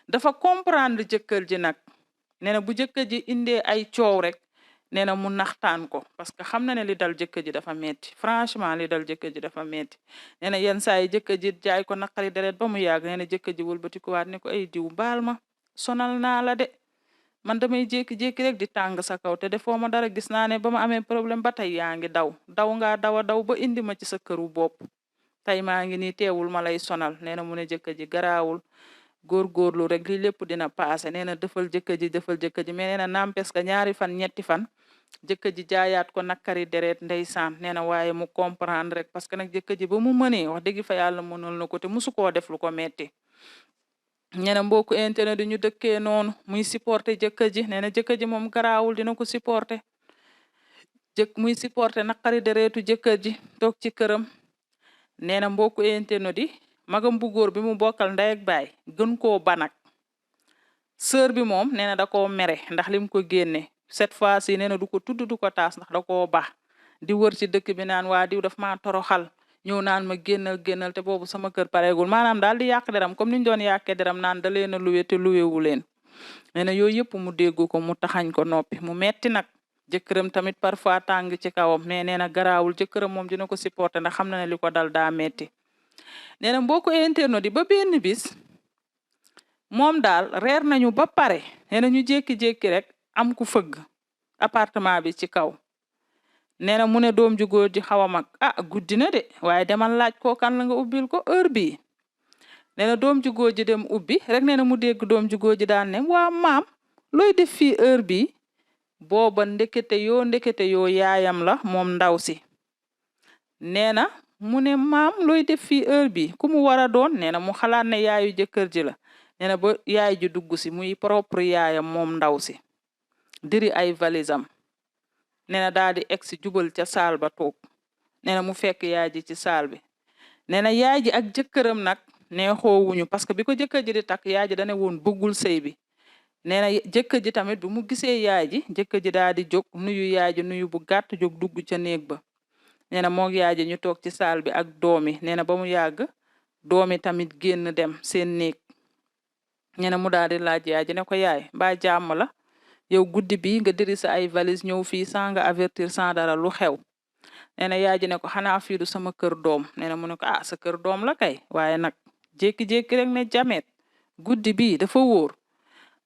dafa comprendre jëkkër ji nag nee na bu jëkkër ji indee ay coow rek nee na mu naxtaan ko parce que xam na ne li dal jëkkër ji dafa metti franchement li dal jëkkër ji dafa metti nee na yenn saa yi jëkkër ji jaay ko naqari deret ba mu yàgg nee na jëkkër ji wëlbati ko waat ne ko ay diw baal ma sonal naa la de man damay jékki-jékki rek di tàng sa kaw te defoo ma dara gis naa ne ba ma amee problème ba tey yaa ngi daw ngaa daw ba indi ma ci sa këru bopp tey maa ngi nii teewul ma lay sonal nee na mu ne jëkkër ji garaawul góorgóorlu rek li lépp dina paase nee na defal jëkkër ji mais nee na n'empêche que ñaari fan ñetti fan jëkkër ji jaayaat ko nakari deret ndeysaan nee na waaye mu comprendre rek parce que nag jëkkër ji ba mu mënee wax dëgg fa yàlla mënul na ko te musu koo def lu ko metti nee na mbokku internet di ñu dëkkee noonu muy supporter jëkkër ji nee na jëkkër ji moom garaawul dina ko supporter muy supporter nakari deretu jëkkër ji toog ci këram nee na mbokku internet di magam bu góor bi mu bokkal ndey ak baay gën koo banak sœur bi moom nee na da koo mere ndax lim ko génne cette fois ci nee na du ko tudd du ko taas ndax da koo baax di wër ci dëkk bi naan waa diw daf maa toroxal ñëw naan ma génnal te boobu sama kër pareegul maanaam daal di yàq deram comme niñ doon yàqee deram naan da leen a luwe te luwewu leen nee na yooyu yëpp mu dégg ko mu taxañ ko noppi mu metti nag jëkkëram tamit parfois tàng ci kawam mais nee na garaawul jëkkëram moom dina ko supporter ndax xam na ne li ko dal daa metti nee na mbokku internet di ba benn bis moom daal reer nañu ba pare nee na ñu jékki-jékki rek am ku fëgg appartement bi ci kaw nee na mu ne doom ju góor ji xaw a mag guddi na de waaye demal laaj ko kan la nga ubbil ko heure bii nee na doom ju góor ji dem ubbi rek nee na mu dégg doom ju góor ji daan ne waa maam looy def fii heure bii booba ndekete yoo yaayam la moom ndaw si nee na mu ne maam looy def fii heure bii ku mu war a doon nee na mu xalaat ne yaayu jëkkër ji la nee na ba yaay ji dugg si muy propre yaayam moom ndaw si diri ay valisam nee na daal di egg si jubal ca saal ba toog nee na mu fekk yaay ji ci saal bi nee na yaay ji ak jëkkëram nag neexoowuñu parce que bi ko jëkkër ji di takk yaay ji dane woon bëggul sëy bi nee na jëkkër ji tamit bu mu gisee yaay ji jëkkër ji daal di jóg nuyu yaay ji nuyu bu gàtt jóg dugg ca néeg ba nee na moog yaay ji ñu toog ci saal bi ak doomi nee na ba mu yàgg doomi tamit génn dem seen néeg nee na mu daal di laaj yaay ji ne ko yaay mbaa jàmm la yow guddi bi nga diri sa ay valise ñëw fii sans nga avertir sans dara lu xew nee na yaay ji ne ko xanaa fii du sama kër doom nee na mu ne ko sa kër doom la kay waaye nag jékki-jékki rek ne jamet guddi bi dafa wóor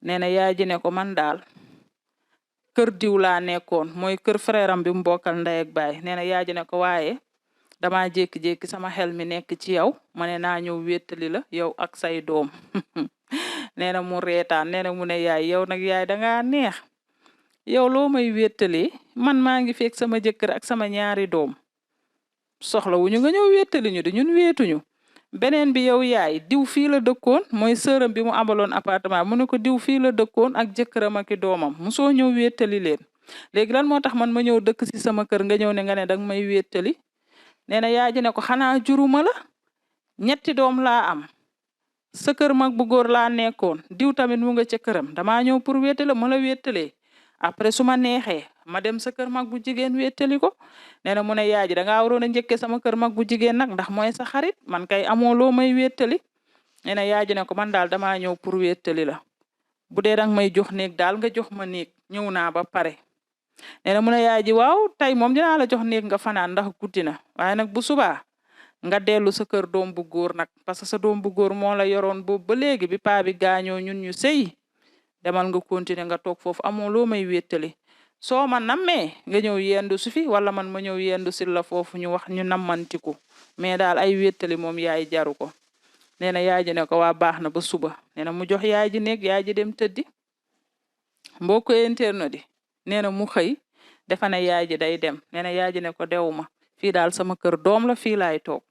nee na yaay ji ne ko man daal kër diw laa nekkoon mooy kër frère am bi mu bokkal ndey ak baay nee na yaay ji ne ko waaye dama jékki-jékki sama xel mi nekk ci yow ma ne naa ñëw wéttali la yow ak say doom nee na mu reetaan nee na mu ne yaay yow nag yaay dangaa neex yow loo may wéttali man maa ngi fekk sama jëkkër ak sama ñaari doom soxla wu ñu nga ñëw wéttali ñu di ñun wéetuñu beneen bi yow yaay diw fii la dëkkoon mooy sëram bi mu amaloon appartement mu ne ko diw fii la dëkkoon ak jëkkëram ak i doomam musoo ñëw wéttali leen léegi lan moo tax man ma ñëw dëkk si sama kër nga ñëw ne nga ne danga may wéttali nee na yaay ji ne ko xanaa juruma la ñetti doom laa am sa kër mag bu góor laa nekkoon diw tamit mu nga ca këram damaa ñëw pour wéttali ma la wéttalee après su ma neexee ma dem sa kër mag bu jigéen wéttali ko nee na mu ne yaay ji dangaa waroon a njëkkee sama kër mag bu jigéen nag ndax mooy sa xarit man kay amoo loo may wéttali nee na yaay ji ne ko man daal damaa ñëw pour wéttali la bu dee dang may jox néeg daal nga jox ma néeg ñëw naa ba pare. nee na mu ne yaay ji waaw tey moom dinaa la jox néeg nga fanaan ndax guddi na waaye nag bu subaa nga dellu sa kër doom bu góor nag parce que sa doom bu góor moo la yoroon boobu ba léegi bi paa bi gaañoo ñun ñu sëy demal nga continuer nga toog foofu amoo loo may wéttali soo ma nammee nga ñëw yendu si fi wala man ma ñëw yendu si la foofu ñu wax ñu nammantiku mais daal ay wéttali moom yaay jaru ko. nee na yaay ji ne ko waa baax na ba suba nee na mu jox yaay ji néeg yaay ji dem tëddi. mbokk internet di nee na mu xëy defa ne yaay ji day dem nee na yaay ji ne ko dewuma fii daal sama kër doom la fii laay toog.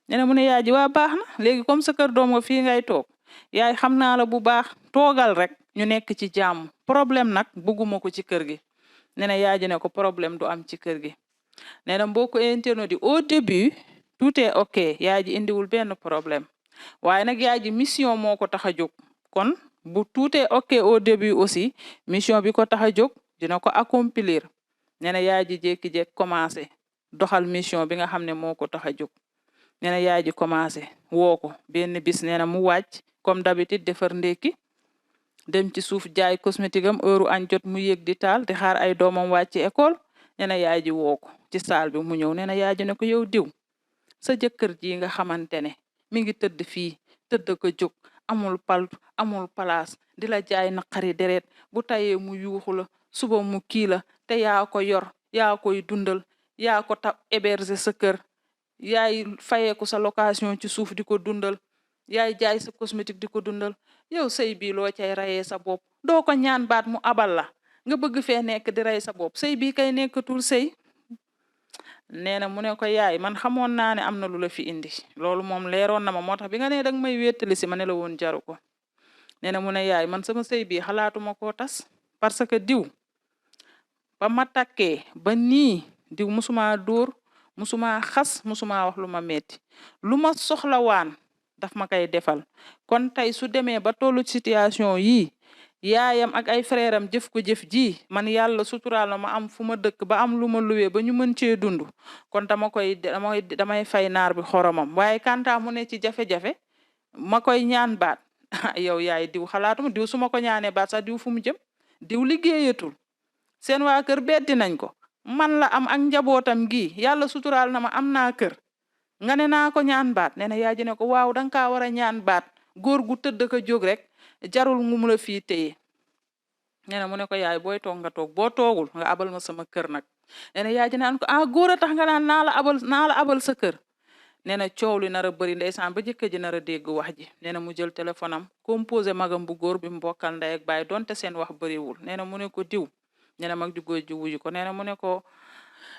nee na mu ne yaay ji waa baax na léegi comme sa kër doom nga fii ngay toog yaay xam naa la bu baax toogal rek ñu nekk ci jàmm problème nag bugguma ko ci kër gi. nee na yaay ji ne ko problème du am ci kër gi. nee na mbokk internet di au début tout est ok yaay ji indiwul benn problème waaye nag yaay ji mission moo ko tax a jóg kon bu tout est ok au début aussi mission bi ko tax a jóg dina ko accomplir. nee na yaay ji jékki-jékki commencé doxal mission bi nga xam ne moo ko tax a jóg. nee na yaay ji commencé woo ko benn bis nee na mu wàcc comme d'habitude defar ndékki dem ci suuf jaay cosmétique am heure añ jot mu yéeg di taal di xaar ay doomam wàcc école. nee na yaay ji woo ko ci saal bi mu ñëw nee na yaay ji ne ko yow diw sa jëkkër ji nga xamante ne mi ngi tëdd fii tëdd ko jóg amul pal amul place di la jaay naqari deret bu tayee mu yuuxu la suba mu kii la te yaa ko yor yaa koy dundal yaa ko héberger sa kër yaay fayeeku sa location ci suuf di ko dundal yaay jaay sa cosmétique di ko dundal yow sëy bii loo cay rayee sa bopp doo ko ñaan baat mu abal la nga bëgg fee nekk di rey sa bopp sëy bii kay nekkatul sëy. nee na mu ne ko yaay man xamoon naa ne am na lu la fi indi loolu moom leeroon na ma moo tax bi nga ne danga may wéttali si ma ne la woon jaru ko. nee na mu ne yaay man sama sëy bii xalaatuma koo tas parce que diw ba ma takkee ba nii diw musuma dóor musuma xas musuma wax lu ma metti lu ma soxla waan daf ma koy defal kon tey su demee ba tollu situation yii yaayam ak ay frère am jëf ko jëf ji man yàlla suturaal ma am fu ma dëkk ba am lu ma luwee ba ñu mën cee dund kon damay fay naar bi xoromam waaye kanta mu ne ci jafe-jafe ma koy ñaan baat yow yaay diw xalaatuma diw su ma ko ñaanee baat sax diw fu mu jëm diw liggéeyatul seen waa kër beddi nañ ko man la am ak njabootam gi yàlla suturaal na ma am naa kër nga ne naa ko ñaan baat nee na yaay ji ne ko waaw danga kaa war a ñaan baat góor gu tëdd ko jóg rek jarul ngu mu la fii téye. nee na mu ne ko yaay booy toog nga toog boo toogul nga abal ma sama kër nag. nee na yaay ji naan ko góor a tax nga naan naa la abal sa kër. nee na coow li nar a bëri ndeysaan ba jëkkër ji nar a dégg wax ji nee na mu jël téléphone am composé magam bu góor bi mu bokkal ndey ak baay donte seen wax bëriwul nee na mu ne ko diw nee na mag ju góor ji wuyu ko nee na mu ne ko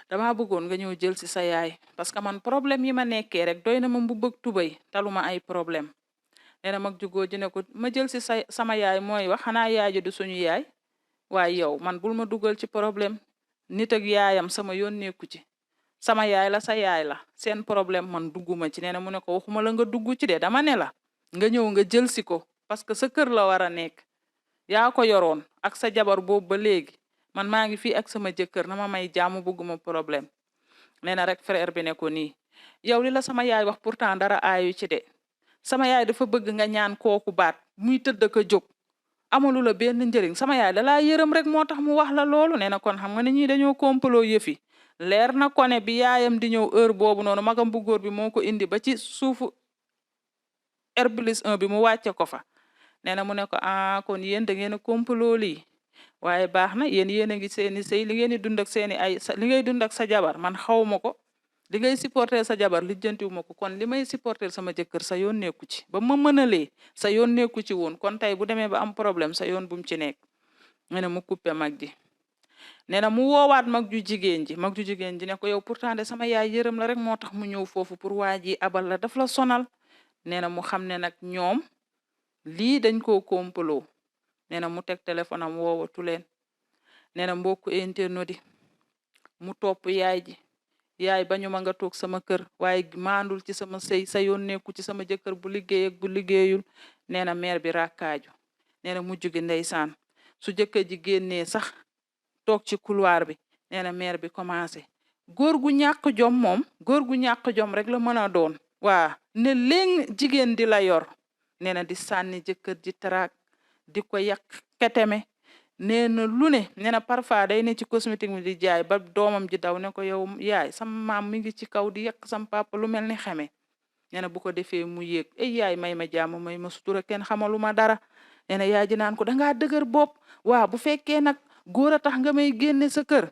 dama bëggoon nga ñëw jël si sa yaay parce que man problème yi ma nekkee rek doy na ma bu bëgg tubay taluma ay problème nee na mag ju góor ji ne ko ma jël si sama yaay mooy wax xanaa yaay ji du suñu yaay waaye yow man bul ma dugal ci problème nit ak yaayam sama yoon nekku ci sama yaay la sa yaay la seen problème man dugguma ci nee na mu ne ko waxuma la nga dugg ci de dama ne la nga ñëw nga jël si ko parce que sa kër la war a nekk yaa ko yoroon ak sa jabar boobu ba léegi man maa ngi fii ak sama jëkkër na ma may jaamu bëgguma problème nee na rek frère bi ne ko nii yow li la sama yaay wax pourtant dara aayu ci de sama yaay dafa bëgg nga ñaan kooku baat muy tëdd ko jóg amalu la benn njëriñ sama yaay da laa yërëm rek moo tax mu wax la loolu nee na kon xam nga ne ñii dañoo complot yëfi leer na ko ne bi yaayam di ñëw heure boobu noonu magam bu góor bi moo ko indi ba ci suufu R+1 bi mu wàcce ko fa nee na mu ne ko kon yéen da ngeen a complot lii waaye baax na yéen a ngi seeni sëy li ngeen di dund ak seeni li ngay dund ak sa jabar man xawma ko li ngay supporter sa jabar lijjantiwuma ko kon li may supporter sama jëkkër sa yoon nekku ci ba ma mënalee sa yoon nekku ci woon kon tey bu demee ba am problème sa yoon bu mu ci nekk nee na mu coupé mag ji nee na mu woowaat mag ju jigéen ji ne ko yow pourtant de sama yaay yërëm la rek moo tax mu ñëw foofu pour waa ji abal la daf la sonal nee na mu xam ne nag ñoom lii dañ koo complot nee na mu teg téléphone am woowatu leen nee na mbokku internaute mu topp yaay ji yaay bañu ma nga toog sama kër waaye maandul ci sama sëy sa yoon nekku ci sama jëkkër bu liggéey ak bu liggéeyul nee na mère bi rakkaaju nee na mujj gi ndeysaan su jëkkër ji génnee sax toog ci couloir bi nee na mère bi commencé góor gu ñàkk jom moom góor gu ñàkk jom rek la mën a doon waa ne léegi jigéen di la yor nee na di sànni jëkkër ji taraak di ko yàq keteme nee na lu ne nee na parfois day ne ci cosmétique mi di jaay ba doomam ji daw ne ko yow yaay sama maam mi ngi ci kaw di yàq sam papa lu mel ni xeme nee na bu ko defee mu yéeg ay yaay may ma jàmm may ma sutura kenn xamaluma dara nee na yaay ji naan ko dangaa dëgër bopp waa bu fekkee nag góor a tax nga may génne sa kër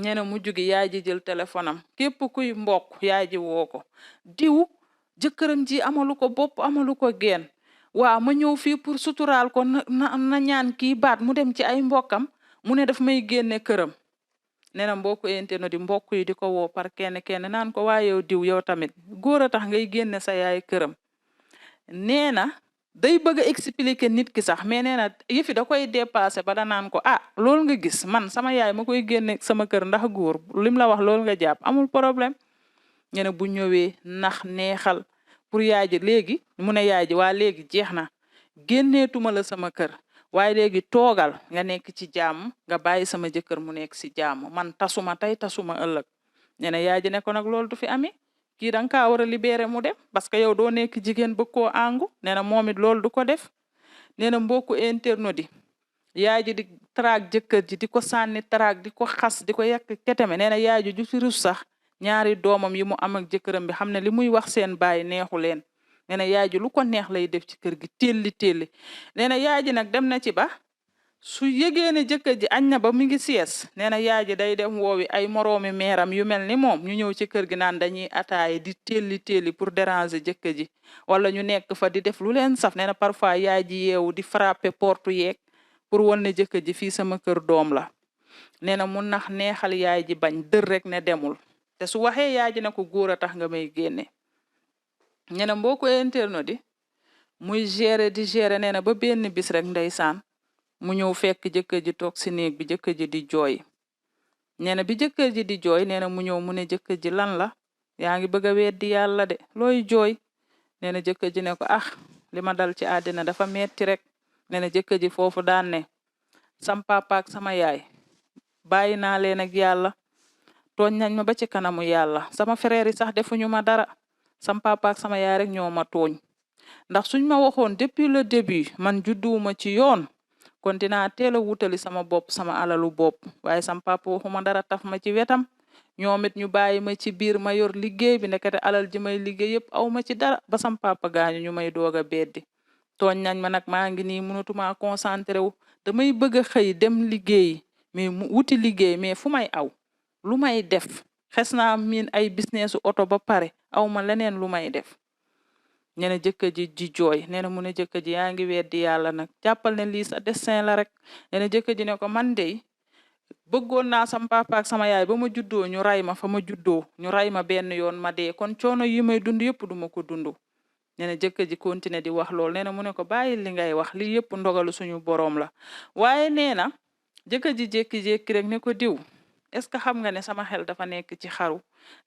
nee na mujj gi yaay ji jël téléphone am képp kuy mbokk yaay ji woo ko diw jëkkëram ji amalu ko bopp amalu ko geen waaw ma ñëw fii pour suturaal ko na ñaan kii baat mu dem ci ay mbokkam mu ne daf may génne këram nee na mbokku internet di mbokk yi di ko woo par kenn naan ko waa yow diw yow tamit góor a tax ngay génne sa yaay këram nee na day bëgg a expliquer nit ki sax mais nee na yëfi da koy dépassé ba da naan ko loolu nga gis man sama yaay ma koy génne sama kër ndax góor lim la wax loolu nga jàpp amul problème nee na bu ñëwee nax neexal pour yaay ji léegi mu ne yaay ji waa léegi jeex na génneetuma la sama kër waaye léegi toogal nga nekk ci jàmm nga bàyyi sama jëkkër mu nekk ci jàmm man tasuma tey tasuma ëllëg nee na yaay ji ne ko nag loolu du fi ami kii da nga kaa war a libéré mu dem parce que yow doo nekk jigéen bëgg koo àngu nee na moom it loolu du ko def nee na mbokku internet di yaay ji di traag jëkkër ji di ko sànni traag di ko xas di ko yàq keteme nee na yaay ji ju fi rus sax ñaari doomam yi mu am ak jëkkëram bi xam ne li muy wax seen baay neexu leen nee na yaay ji lu ko neex lay def ci kër gi telli nee na yaay ji nag dem na ci ba su yëgee ne jëkkër ji añ na ba mu ngi sies nee na yaay ji day dem woowi ay moroomi meeram yu mel ni moom ñu ñëw ci kër gi naan dañuy ataaye di telli pour déranger jëkkër ji wala ñu nekk fa di def lu leen saf nee na parfois yaay ji yeewu di frapper porte yeeg pour wan ne jëkkër ji fii sama kër doom la nee na mu nax neexal yaay ji bañ dër rek ne demul te su waxee yaay ji ne ko góor a tax nga may génne nee na mbokku internet di muy gérer di gérer nee na ba benn bis rek ndeysaan mu ñëw fekk jëkkër ji toog si néeg bi jëkkër ji di jooy nee na bi jëkkër ji di jooy nee na mu ñëw mu ne jëkkër ji lan la yaa ngi bëgg a weddi yàlla de looy jooy nee na jëkkër ji ne ko li ma dal ci àddina dafa metti rek nee na jëkkër ji foofu daan ne sam papa ak sama yaay bàyyi naa leen ak yàlla tooñ nañ ma ba ci kanamu yàlla sama frère yi sax defuñu ma dara sam papa ak sama yaay rek ñoo ma tooñ ndax suñ ma waxoon depuis le début man judduwuma ci yoon kon dinaa teel a wutali sama bopp sama alalu bopp waaye sam papa waxuma dara taf ma ci wetam ñoom it ñu bàyyi ma ci biir ma yor liggéey bi ndekete alal ji may liggéey yëpp aw ma ci dara ba sam papa gaañu ñu may doog a beddi tooñ nañ ma nag maa ngi nii mënatuma concentré wu damay bëgg a xëy dem liggéey mais mu wuti liggéey mais fu may aw lu may def xes naa miin ay businessu oto ba pare aw ma leneen lu may def nee na jëkkër ji di jooy nee na mu ne jëkkër ji yaa ngi weddi yàlla nag jàppal ne lii sa destin la rek nee na jëkkër ji ne ko man de bëggoon naa sama papa ak sama yaay ba ma juddoo ñu ray ma fa ma juddoo ñu ray ma benn yoon ma dee kon coono yi may dund yëpp duma ko dund nee na jëkkër ji continuer di wax lool nee na mu ne ko bàyyi li ngay wax li yëpp ndogalu suñu boroom la waaye nee na jëkkër ji jékki-jékki rek ne ko diw est-ce que xam nga ne sama xel dafa nekk ci xaru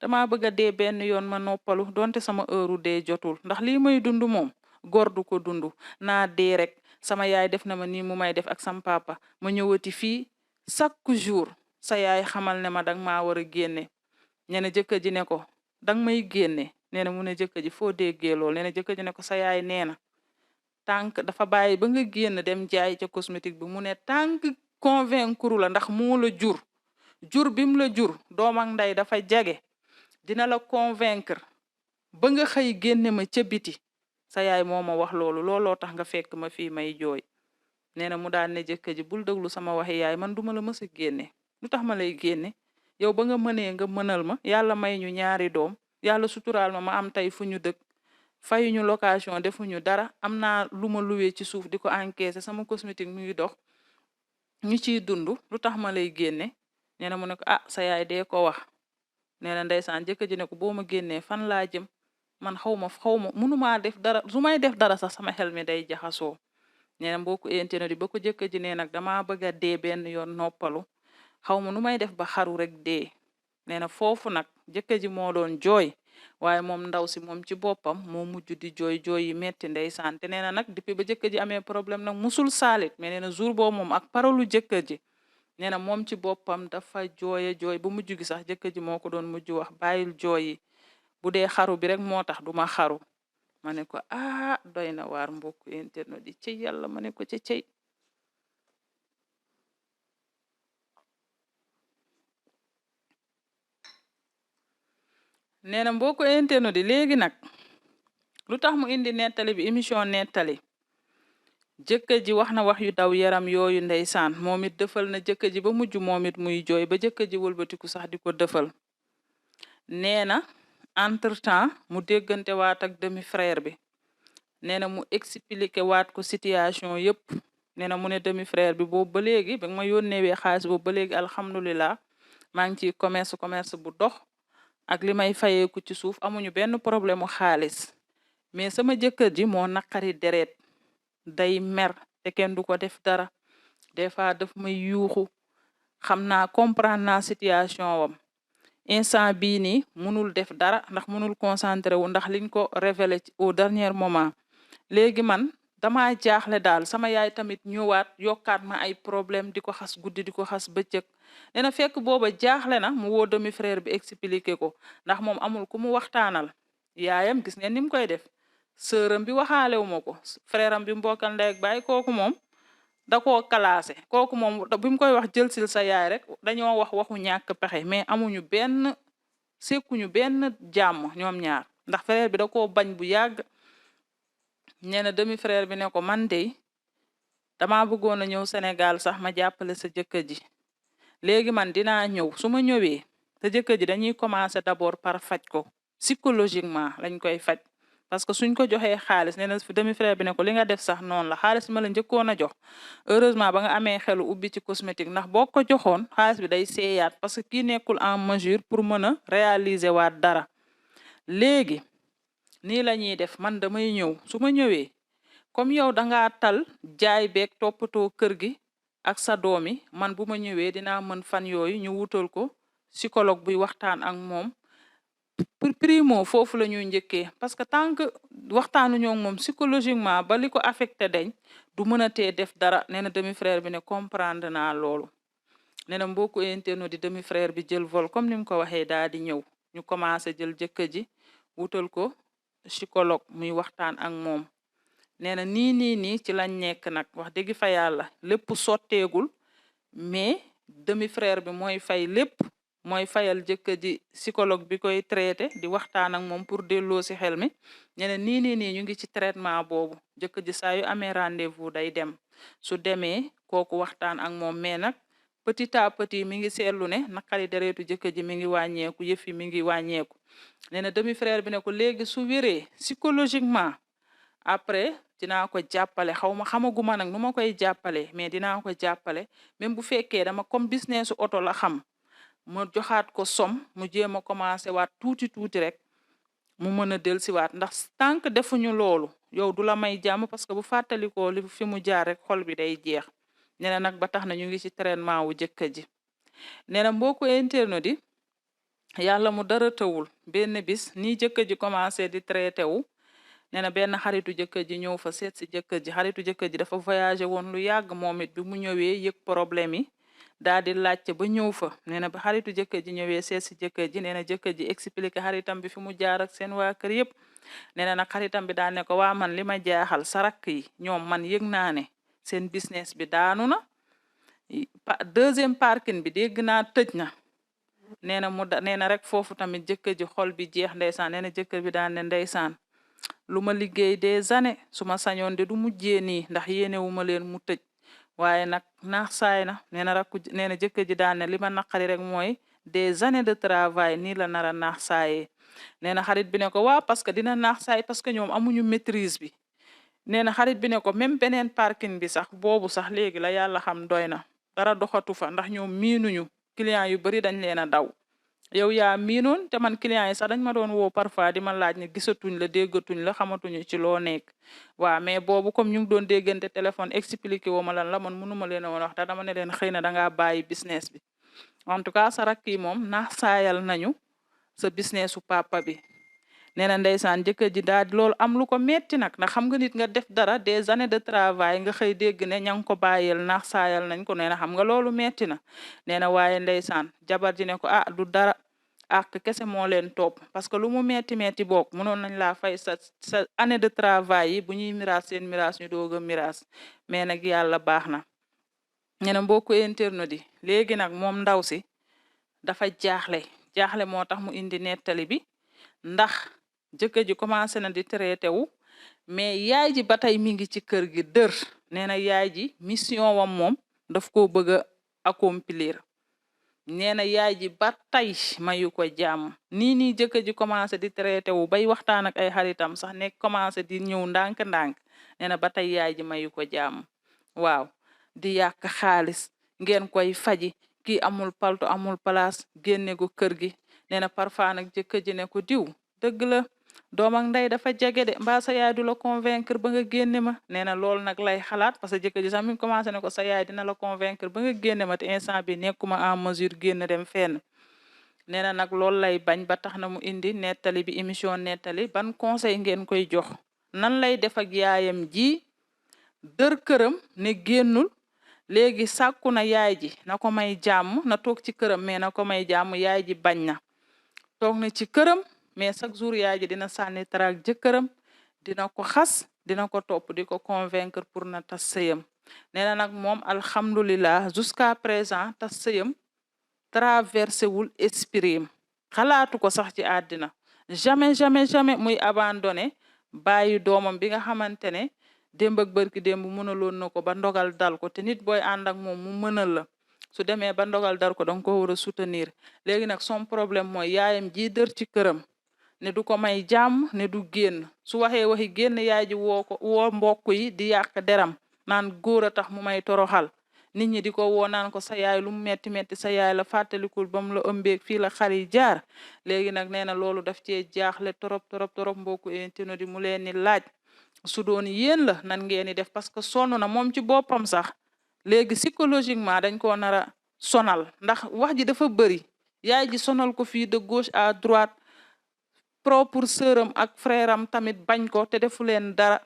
dama bëgg a dee benn yoon ma noppalu donte sama heure dee jotul ndax lii may dund moom góor du ko dund naa dee rek sama yaay def na ma nii mu may def ak sam papa ma ñëwati fii chaque jour sa yaay xamal ne ma danga maa war a génne nee na jëkkër ji ne ko danga may génne nee na mu ne jëkkër ji foo déggee lool nee na jëkkër ji ne ko sa yaay nee na tànk dafa bàyyi ba nga génn dem jaay ca cosmétique bi mu ne tànk convaincre la ndax moo la jur bim la jur doom ak ndey dafa jage dina la convaincre ba nga xëy génne ma ca biti sa yaay moo ma wax looloo tax nga fekk ma fii may jooy nee na mu daan ne jëkkër ji bul déglu sama waxi yaay man duma la mës a génne lu tax ma lay génne yow ba nga mënee nga mënal ma yàlla may ñu ñaari doom yàlla suturaal ma am tey fu ñu dëkk fayuñu location defuñu dara am naa lu ma luwee ci suuf di ko encaisser sama cosmétique mu ngi dox ñu ciy dund lu tax ma lay génne nee na mu ne ko sa yaay dee ko wax nee na ndeysaan jëkkër ji ne ko boo ma génnee fan laa jëm man xaw ma mënumaa def dara su may def dara sax sama xel mi day jaxasoo nee na mbokku internet yi ba ko jëkkër ji ne nag dama bëgg a dee benn yoon noppalu xaw ma nu may def ba xaru rek dee nee na foofu nag jëkkër ji moo doon jooy waaye moom ndaw si moom ci boppam moo mujj di jooy yi metti ndeysaan te nee na nag depuis ba jëkkër ji amee problème nag musul saalit mais nee na jour boobu moom ak parolu jëkkër ji nee na moom ci boppam dafa jooy ba mujj gi sax jëkkër ji moo ko doon mujj wax bàyyil jooy yi bu dee xaru bi rek moo tax duma xaru ma ne ko doy na waar mbokk internet di ci yàlla ma ne ko ci cey nee na mbokk internet di léegi nag lu tax mu indi nettali bi émission nettali jëkkër ji wax na wax yu daw yaram yooyu ndeysaan moom it dëfal na jëkkër ji ba mujj moom it muy jooy ba jëkkër ji wëlbatiku sax di ko dëfal nee na entre temps mu déggante waat ak demi frère bi nee na mu expliqué waat ko situation yëpp nee na mu ne demi frère bi boobu ba léegi ba ma yónneewee xaalis boobu ba léegi alhamdulilah maa ngi ciy commerce bu dox ak li may fayeeku ci suuf amuñu benn problème mu xaalis mais sama jëkkër ji moo naqari deret day mer te kenn du ko def dara des fois daf may yuuxu xam naa comprendre naa situation wam instant bii nii munul def dara ndax munul concentré wu ndax liñ ko révélé au dernier moment léegi man dama jaaxle daal sama yaay tamit ñëwaat yokkaat ma ay problème di ko xas guddi di ko xas bëccëg nee na fekk booba jaaxle na mu woo demi frère bi expliqué ko ndax moom amul ku mu waxtaanal yaayam gis ngeen ni mu koy def sëram bi waxaalewu ma ko frère am bi mbokkal ndey ak baay kooku moom da koo classé kooku moom bi mu koy wax jël sil sa yaay rek dañoo wax waxu ñàkk pexe mais amuñu benn sekkuñu benn jàmm ñoom ñaar ndax frère bi da koo bañ bu yàgg nee na demi frère bi ne ko man de dama bëggoon a ñëw Sénégal sax ma jàppale sa jëkkër ji léegi man dinaa ñëw su ma ñëwee sa jëkkër ji dañuy commencer d'abord par faj ko psychologiquement lañ koy faj parce que suñ ko joxee xaalis nee na demi frère bi ne ko li nga def sax noonu la xaalis ma la njëkkoon a jox heureusement ba nga amee xelu ubbi ci cosmétique ndax boo ko joxoon xaalis bi day seeyaat parce que kii nekkul en mesure pour mën a réaliser waat dara léegi nii la ñuy def man damay ñëw su ma ñëwee comme yow dangaa tal jaay beeg toppatoo kër gi ak sa doomi man bu ma ñëwee dinaa mën fan yooyu ñu wutal ko psychologue buy waxtaan ak moom pour primo foofu la ñuy njëkkee parce que tant que waxtaanuñoo moom psychologiquement ba li ko affecté dañ du mën a tee def dara nee na demi frère bi ne comprendre naa loolu nee na mbokku internet di demi frère bi jël vol comme ni mu ko waxee daal di ñëw ñu commencé jël jëkkër ji wutal ko psychologue muy waxtaan ak moom nee na nii ci lañ nekk nag wax dëgg fa yàlla lépp sotteegul mais demi frère bi mooy fay lépp mooy fayal jëkkër ji psychologue bi koy traité di waxtaan ak moom pour delloo si xel mi nee na nii ñu ngi ci traitement boobu jëkkër ji saa yu amee rendez-vous day dem su demee kooku waxtaan ak moom mais nag petit à petit mi ngi seetlu ne naqari deretu jëkkër ji mi ngi wàññeeku yëf yi mi ngi wàññeeku nee na demi frère bi ne ko léegi su wéree psychologiquement après dinaa ko jàppale xamaguma nag nu ma koy jàppale mais dinaa ko jàppale même bu fekkee dama comme business oto la xam mu joxaat ko som mu jéem a commencé waat tuuti rek mu mën a dellusiwaat ndax tant que defuñu loolu yow du la may jàmm parce que bu fàttalikoo li fi mu jaar rek xol bi day jeex nee na nag ba tax na ñu ngi ci traitement wu jëkkër ji nee na mbokku internet di yàlla mu dara tawul benn bis nii jëkkër ji commencé di traité wu nee na benn xaritu jëkkër ji ñëw fa seet si jëkkër ji xaritu jëkkër ji dafa voyagé woon lu yàgg moom it bi mu ñëwee yëg problème yi daal di laajte ba ñëw fa nee na ba xaritu jëkkër ji ñëwee seet si jëkkër ji nee na jëkkër ji expliqué xaritam bi fi mu jaar ak seen waa kër yëpp nee na nag xaritam bi daan ne ko waa man li ma jaaxal sarak yi ñoom man yëg naa ne seen business bi daanu na deuxième parking bi dégg naa tëj na nee na rek foofu tamit jëkkër ji xol bi jeex ndeysaan nee na jëkkër bi daan ne ndeysaan lu ma liggéey des années su ma sañoon de du mujjee nii ndax yéenewu ma leen mu tëj waaye nag naax saay na nee na jëkkër ji daan ne li ma naqari rek mooy des années de travail nii la nar a naax saayee nee na xarit bi ne ko waaw parce que dina naax saay parce que ñoom amuñu maîtrise bi nee na xarit bi ne ko même beneen parking bi sax boobu sax léegi la yàlla xam doy na dara doxatu fa ndax ñoom miinuñu client yu bari dañ leen a daw yow yaa miinoon te man client yi sax dañ ma doon woo parfois di ma laaj ne gisatuñ la déggatuñ la xamatuñu ci loo nekk waaw mais boobu comme ñu ngi doon déggante téléphone expliqué woo ma lan la man mënuma leen a woon wax te dama ne leen xëy na dangaa bàyyi business bi en tout cas sa rakk yi moom naax saayal nañu sa business su papa bi nee na ndeysaan jëkkër ji daal loolu am lu ko metti nag ndax xam nga nit nga def dara des années de travail nga xëy dégg ne ña ngi ko bàyyeel naax saayal nañ ko nee na xam nga loolu metti na nee na waaye ndeysaan jabar ji ne ko du dara àq kese moo leen topp parce que lu mu metti metti bokk mënoon nañ laa fay sa année de travail yi bu ñuy miraas seen miraas ñu doog a miraas mais nag yàlla baax na ñene mbokku internet yi léegi nag moom ndaw si dafa jaaxle moo tax mu indi nettali bi ndax jëkkër ji commencé na di traité wu mais yaay ji ba tey mi ngi ci kër gi dër nee na yaay ji mission wam moom daf ko bëgg a accomplir nee na yaay ji ba tey mayu ko jàmm nii jëkkër ji commencé di traité wu bay waxtaan ak ay xaritam sax nekk commencé di ñëw ndànk-ndànk nee na ba tey yaay ji mayu ko jàmm waaw di yàq xaalis ngeen koy faji kii amul palto amul place génne ko kër gi nee na parfois nag jëkkër ji ne ko diw dëgg la doom ak ndey dafa jege de mbaa sa yaay du la convaincre ba nga génne ma nee na loolu nag lay xalaat parce que jëkkër ji sax mi ngi commencé ne ko sa yaay dina la convaincre ba nga génne ma te instant bi nekkuma en mesure génn dem fenn nee na nag loolu lay bañ ba tax na mu indi nettali bi émission nettali ban conseil ngeen koy jox nan lay def ak yaayam ji dër këram ne génnul léegi sàkku na yaay ji na ko may jàmm na toog ci këram mais na ko may jàmm yaay ji bañ na toog na ci këram mais chaque jour yaay ji dina sànni taraak jëkkëram dina ko xas dina ko topp di ko convaincre pour na tas sëyam nee na nag moom alhamdulillah jusqu'à présent tas sëyam traversé wul esprit xalaatu ko sax ci àddina jamais muy abandonné bàyyi doomam bi nga xamante ne démb ak bërki démb mënaloon na ko ba ndogal dal ko te nit booy ànd ak moom mu mënal la su demee ba ndogal dal ko danga ko war a soutenir léegi nag son problème mooy yaayam ji dër ci këram ne du ko may jàmm ne du génn su waxee waxi génn yaay ji woo mbokk yi di yàq deram naan góor a tax mu may toroxal nit ñi di ko woo naan ko sa yaay lu mu metti metti sa yaay la fàttalikul ba mu la ëmbeeg fii la xar yi jaar léegi nag nee na loolu daf cee jaaxle torop mbokku internet di mu leen ni laaj su doon yéen la nan ngeen di def parce que sonn na moom ci boppam sax léegi psychologiquement dañ ko nar a sonal ndax wax ji dafa bëri yaay ji sonal ko fii de gauche à droite propre sœuram ak frère am tamit bañ ko te defu leen dara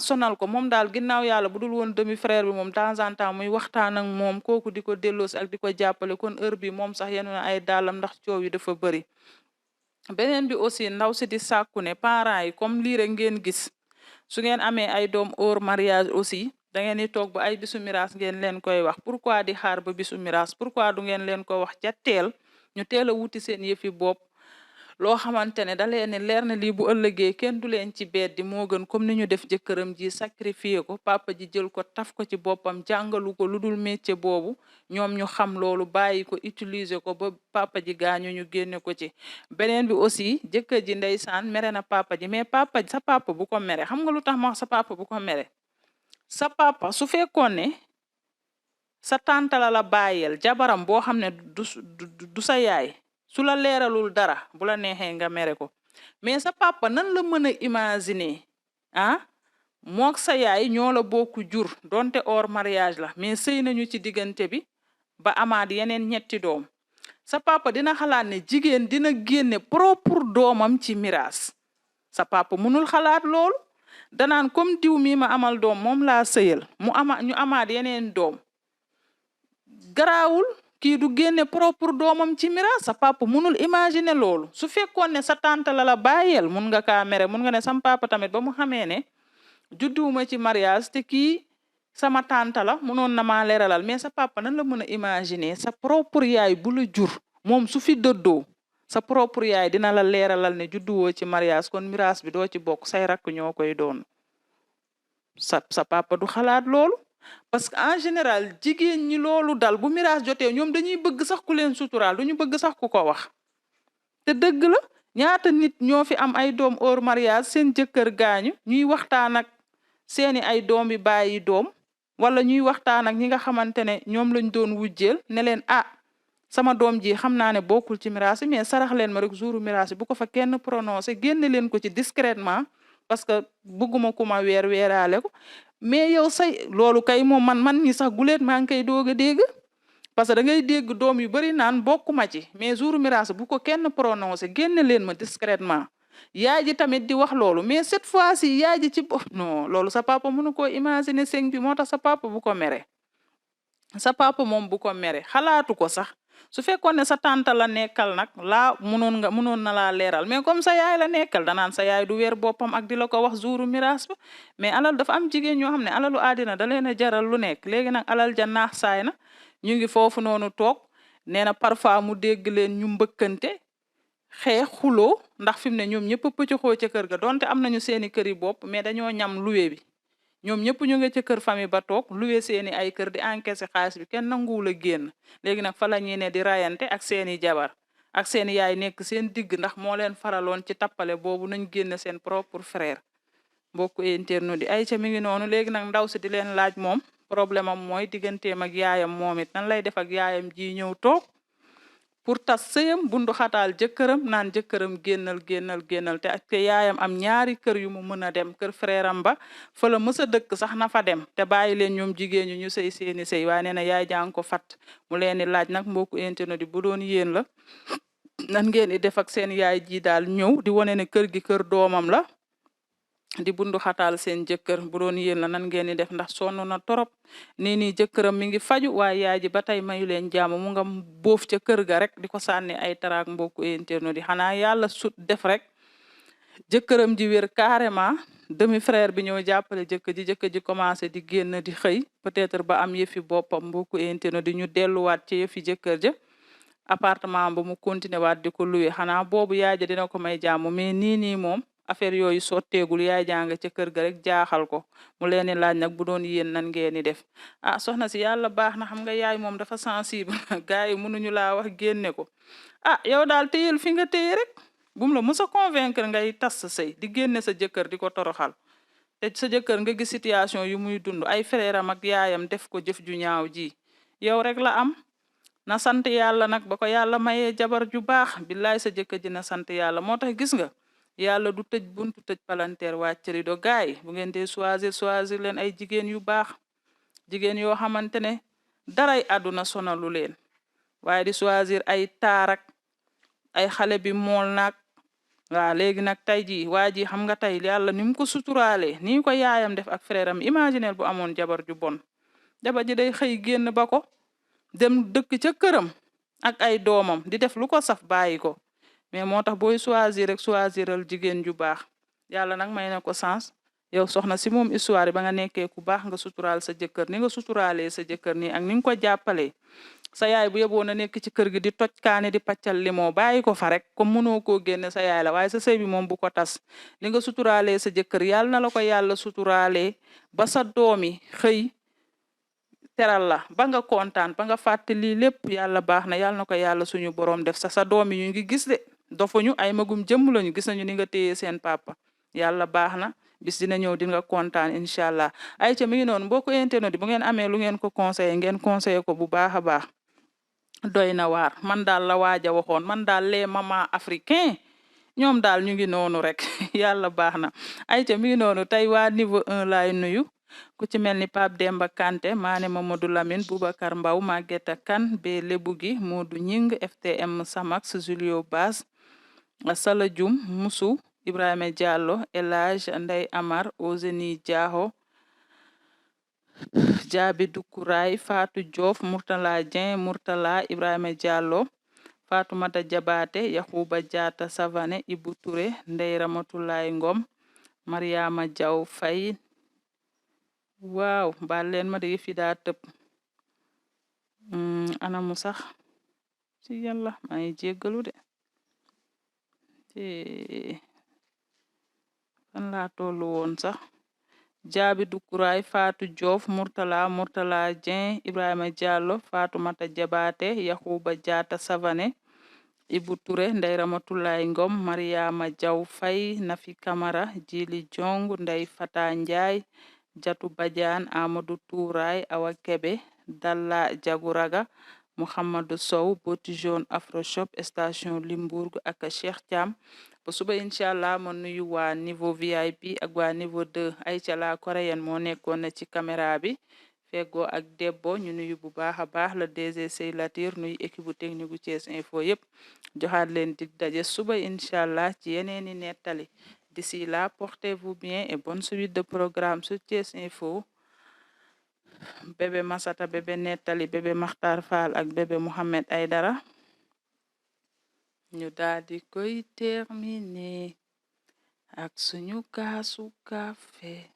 sonal ko moom daal ginnaaw yàlla bu dul woon demi frère bi moom temps en temps muy waxtaan ak moom kooku di ko delloosi ak di ko jàppale kon heure bi moom sax yenu na ay daalam ndax coow yi dafa bëri beneen bi aussi ndaw si di sàkku ne parents yi comme lii rek ngeen gis su ngeen amee ay doom hors mariage aussi da ngeen di toog ba ay bisu miraas ngeen leen koy wax pourquoi di xaar ba bisu miraas pourquoi du ngeen leen ko wax ca teel ñu teel a wuti seen yëfi bopp loo xamante ne da leen leer na lii bu ëllëgee kenn du leen ci beddi moo gën comme ni ñu def jëkkëram ji sacrifié ko papa ji jël ko taf ko ci boppam jàngalu ko lu dul métier boobu ñoom ñu xam loolu bàyyi ko utiliser ko ba papa ji gaañu ñu génne ko ci beneen bi aussi jëkkër ji ndeysaan mere na papa ji mais papa sa papa bu ko mere xam nga lu tax ma wax sa papa bu ko mere sa papa su fekkoon ne sa tante la bàyyeel jabaram boo xam ne du sa yaay su la leeralul dara bu la neexee nga mere ko mais sa papa nan la mën a imaginer mook sa yaay ñoo la bokku jur donte hors mariage la mais sëy nañu ci diggante bi ba amaat yeneen ñetti doom sa papa dina xalaat ne jigéen dina génne propre doomam ci miraas sa papa mënul xalaat loolu danaan comme diw mi ma amal doom moom laa sëyal ñu amaat yeneen doom garaawul kii du génne propre doomam ci miraas sa papa mënul imaginer loolu su fekkoon ne sa tante la bàyyeel mun nga kaa mere mun nga ne sam papa tamit ba mu xamee ne judduwuma ci mariage te kii sama tante la mënoon na maa leeralal mais sa papa nan la mën a imaginer sa propre yaay bu la jur moom su fi dëddoo sa propre yaay dina la leeralal ne judduwoo ci mariage kon miraas bi doo ci bokk say rakk ñoo koy doon sa papa du xalaat loolu parce que en général jigéen ñi loolu dal bu miraas jotee ñoom dañuy bëgg sax ku leen suturaal duñu bëgg sax ku ko wax te dëgg la ñaata nit ñoo fi am ay doom hors mariage seen jëkkër gaañu ñuy waxtaan ak seeni ay doom bi bàyyi doom wala ñuy waxtaan ak ñi nga xamante ne ñoom lañ doon wujjeel ne leen sama doom ji xam naa ne bokkul ci miraas yi mais sarax leen ma rek jouru miraas yi bu ko fa kenn prononcé génne leen ko ci discrètement parce que bëgguma ku ma weeraale ko mais yow say loolu kay moom man ñi sax guleet maa ngi koy doog a dégg parce que da ngay dégg doom yu bari naan bokkuma ci mais jouru miraas bu ko kenn prononcé génne leen ma discrètement yaay ji tamit di wax loolu mais cette fois-ci yaay ji ci non loolu sa papa mënu koo imaginer sëñ bi moo tax sa papa bu ko mere sa papa moom bu ko mere xalaatu ko sax su fekkoon ne sa tante la nekkal nag laa munoon na laa leeral mais comme sa yaay la nekkal danaan sa yaay du weer boppam ak di la ko wax jouru miraas ba mais alal dafa am jigéen ñoo xam ne alalu àddina da leen a jaral lu nekk léegi nag alal ja naax saay na ñu ngi foofu noonu toog nee na parfois mu dégg leen ñu mbëkkante xeex xuloo ndax fi mu ne ñoom ñëpp pëccëxoo ca kër ga donte am nañu seeni kër yi bopp mais dañoo ñam luwe bi ñoom ñëpp ñu nga ca kër famille ba toog luwe seeni ay kër di encaisser xaalis bi kenn nanguwul a génn léegi nag fa la ñuy ne di rayante ak seeni jabar ak seeni yaay nekk seen digg ndax moo leen faraloon ci tappale boobu nañ génn seen propre frère mbokku internet di ay ca mi ngi noonu léegi nag ndaw si di leen laaj moom problème am mooy digganteem ak yaayam moom it nan lay def ak yaayam ji ñëw toog pour tas sëyam bundu xataal jëkkëram naan jëkkëram génnal te ak yaayam am ñaari kër yu mu mën a dem kër frère am ba fa la mës a dëkk sax na fa dem te bàyyi leen ñoom jigéen ñu sëy seeni sëy waaye nee na yaay jàng ko fat mu leen di laaj nag mbokku internet di bu doon yéen la nan ngeen di def ak seen yaay ji daal ñëw di wane ne kër gi kër doomam la di bundu xataal seen jëkkër bu doon yéen la nan ngeen di def ndax sonn na torop nii jëkkëram mi ngi faju waaye yaay ji ba tey mayu leen jàmm mu nga boof ca kër ga rek di ko sànni ay taraak mbokku internet di xanaa yàlla sut def rek jëkkëram ji wér carrément demi frère bi ñëw jàppale jëkkër ji commencé di génn di xëy peut-être ba am yëfi boppam mbokku internet di ñu delluwaat ci yëfi jëkkër ja appartement ba mu continué waat di ko loué xanaa boobu yaay ja dina ko may jàmm mais nii moom affaire yooyu sotteegul yaay jàng ca kër ga rek jaaxal ko mu leen di laaj nag bu doon yéen nan ngeen di def soxna si yàlla baax na xam nga yaay moom dafa sensible gars yi mënuñu laa wax génne ko yow daal téyel fi nga téye rek bum la mës a convaincre ngay tas sa sëy di génne sa jëkkër di ko toroxal te sa jëkkër nga gis situation yu muy dund ay frère am ak yaayam def ko jëf ju ñaaw ji yow rek la am na sant yàlla nag ba ko yàlla mayee jabar ju baax billaay sa jëkkër ji na sant yàlla moo tax gis nga yàlla du tëj buntu tëj palanteer wàcc rido gaay bu ngeen dee choisir leen ay jigéen yu baax jigéen yoo xamante ne daray àdduna sonalu leen waaye di choisir ay taarak ay xale bi mool nag waaw léegi nag tey ji waa ji xam nga tey yàlla ni mu ko suturaale ni ko yaayam def ak frère am imaginaire bu amoon jabar ju bon jabar ji day xëy génn ba ko dem dëkk ca këram ak ay doomam di def lu ko saf bàyyi ko mais moo tax booy choisir rek choisiral jigéen ju baax yàlla nag may na ko sens yow soxna si moom histoire ba nga nekkee ku baax nga suturaal sa jëkkër ni nga suturaalee sa jëkkër nii ak ni nga ko jàppalee sa yaay bu yeboo na nekk ci kër gi di toj kaane di paccal limoo bàyyi ko fa rek comme mënoo koo génne sa yaay la waaye sa sëy bi moom bu ko tas li nga suturaalee sa jëkkër yàlla na la ko yàlla suturaalee ba sa doomi xëy teral la ba nga kontaan ba nga fàtte lii lépp yàlla baax na yàlla na ko yàlla suñu borom def sa doomi ñu ngi gis de dofuñu ay magum jëmm lañu gis nañu ni nga téye seen papa yàlla baax na bis dina ñëw di nga kontaan incha allah ay ca mi ngi noonu mbokku internet bu ngeen amee lu ngeen ko conseillé ngeen conseillé ko bu baax a baax doy na waar man daal la waaja waxoon man daal les mamans africains ñoom daal ñu ngi noonu rek yàlla baax na ay ca mi ngi noonu tey waa niveau 1 laay nuyu ku ci mel ni Pape Demba Kanté Mané Mamadou Lamine Boubacar Mbaw Maguetta Kane be Lebu gi Modou Ñing FTM Samax Julio Bas Sala Dioum Moussou Ibrahima Diallo Elage Ndey Amar Ozeni Diaho Jabi Dukuray Fatou Diouf Murtala Dieng Murtala Ibrahima Diallo Fatoumata Diabate Yahuba Diata Savane Ibou Touré Ndey Ramatulaay Ngom Mariama Diaw Faye waaw baal leen ma de fi daa tëb anamu sax ci yàlla maa ngi jéggalu de fan laa tollu woon sax Jaabi Dukuraay Fatou Diouf Murtala Dieng Ibrahima Diallo Fatoumata Diabate Yahuba Diata Savane Ibou Touré Ndey Ramatulaay Ngom Mariama Diaw Faye Nafi Camara Jili Jong Ndey Fata Ndiaye Jatu Badiane Amadou Touray Awa Kebe Dalla Jaguraga Mouhamadou Sow Boti Jaune Afroshop station Limbourg ak Cheikh Thiam ba suba inchallah ma nuyu waa niveau VIP ak waa niveau 2 Aïcha la coréenne moo nekkoon na ci caméra bi feggoo ak Debbo ñu nuyu bu baax a baax la DG Sey Latir nuyu équipe bu technique bu Thiès Info yépp joxaat leen dig daje suba inchallah ci yeneeni nettali d'ici là portez-vous bien et bonne suite de programme sur Thiès Info bébé Masata bébé Nettali bébé Makhtar Fall ak bébé Mohamed Aydara ñu daldi koy terminer ak suñu kaasu café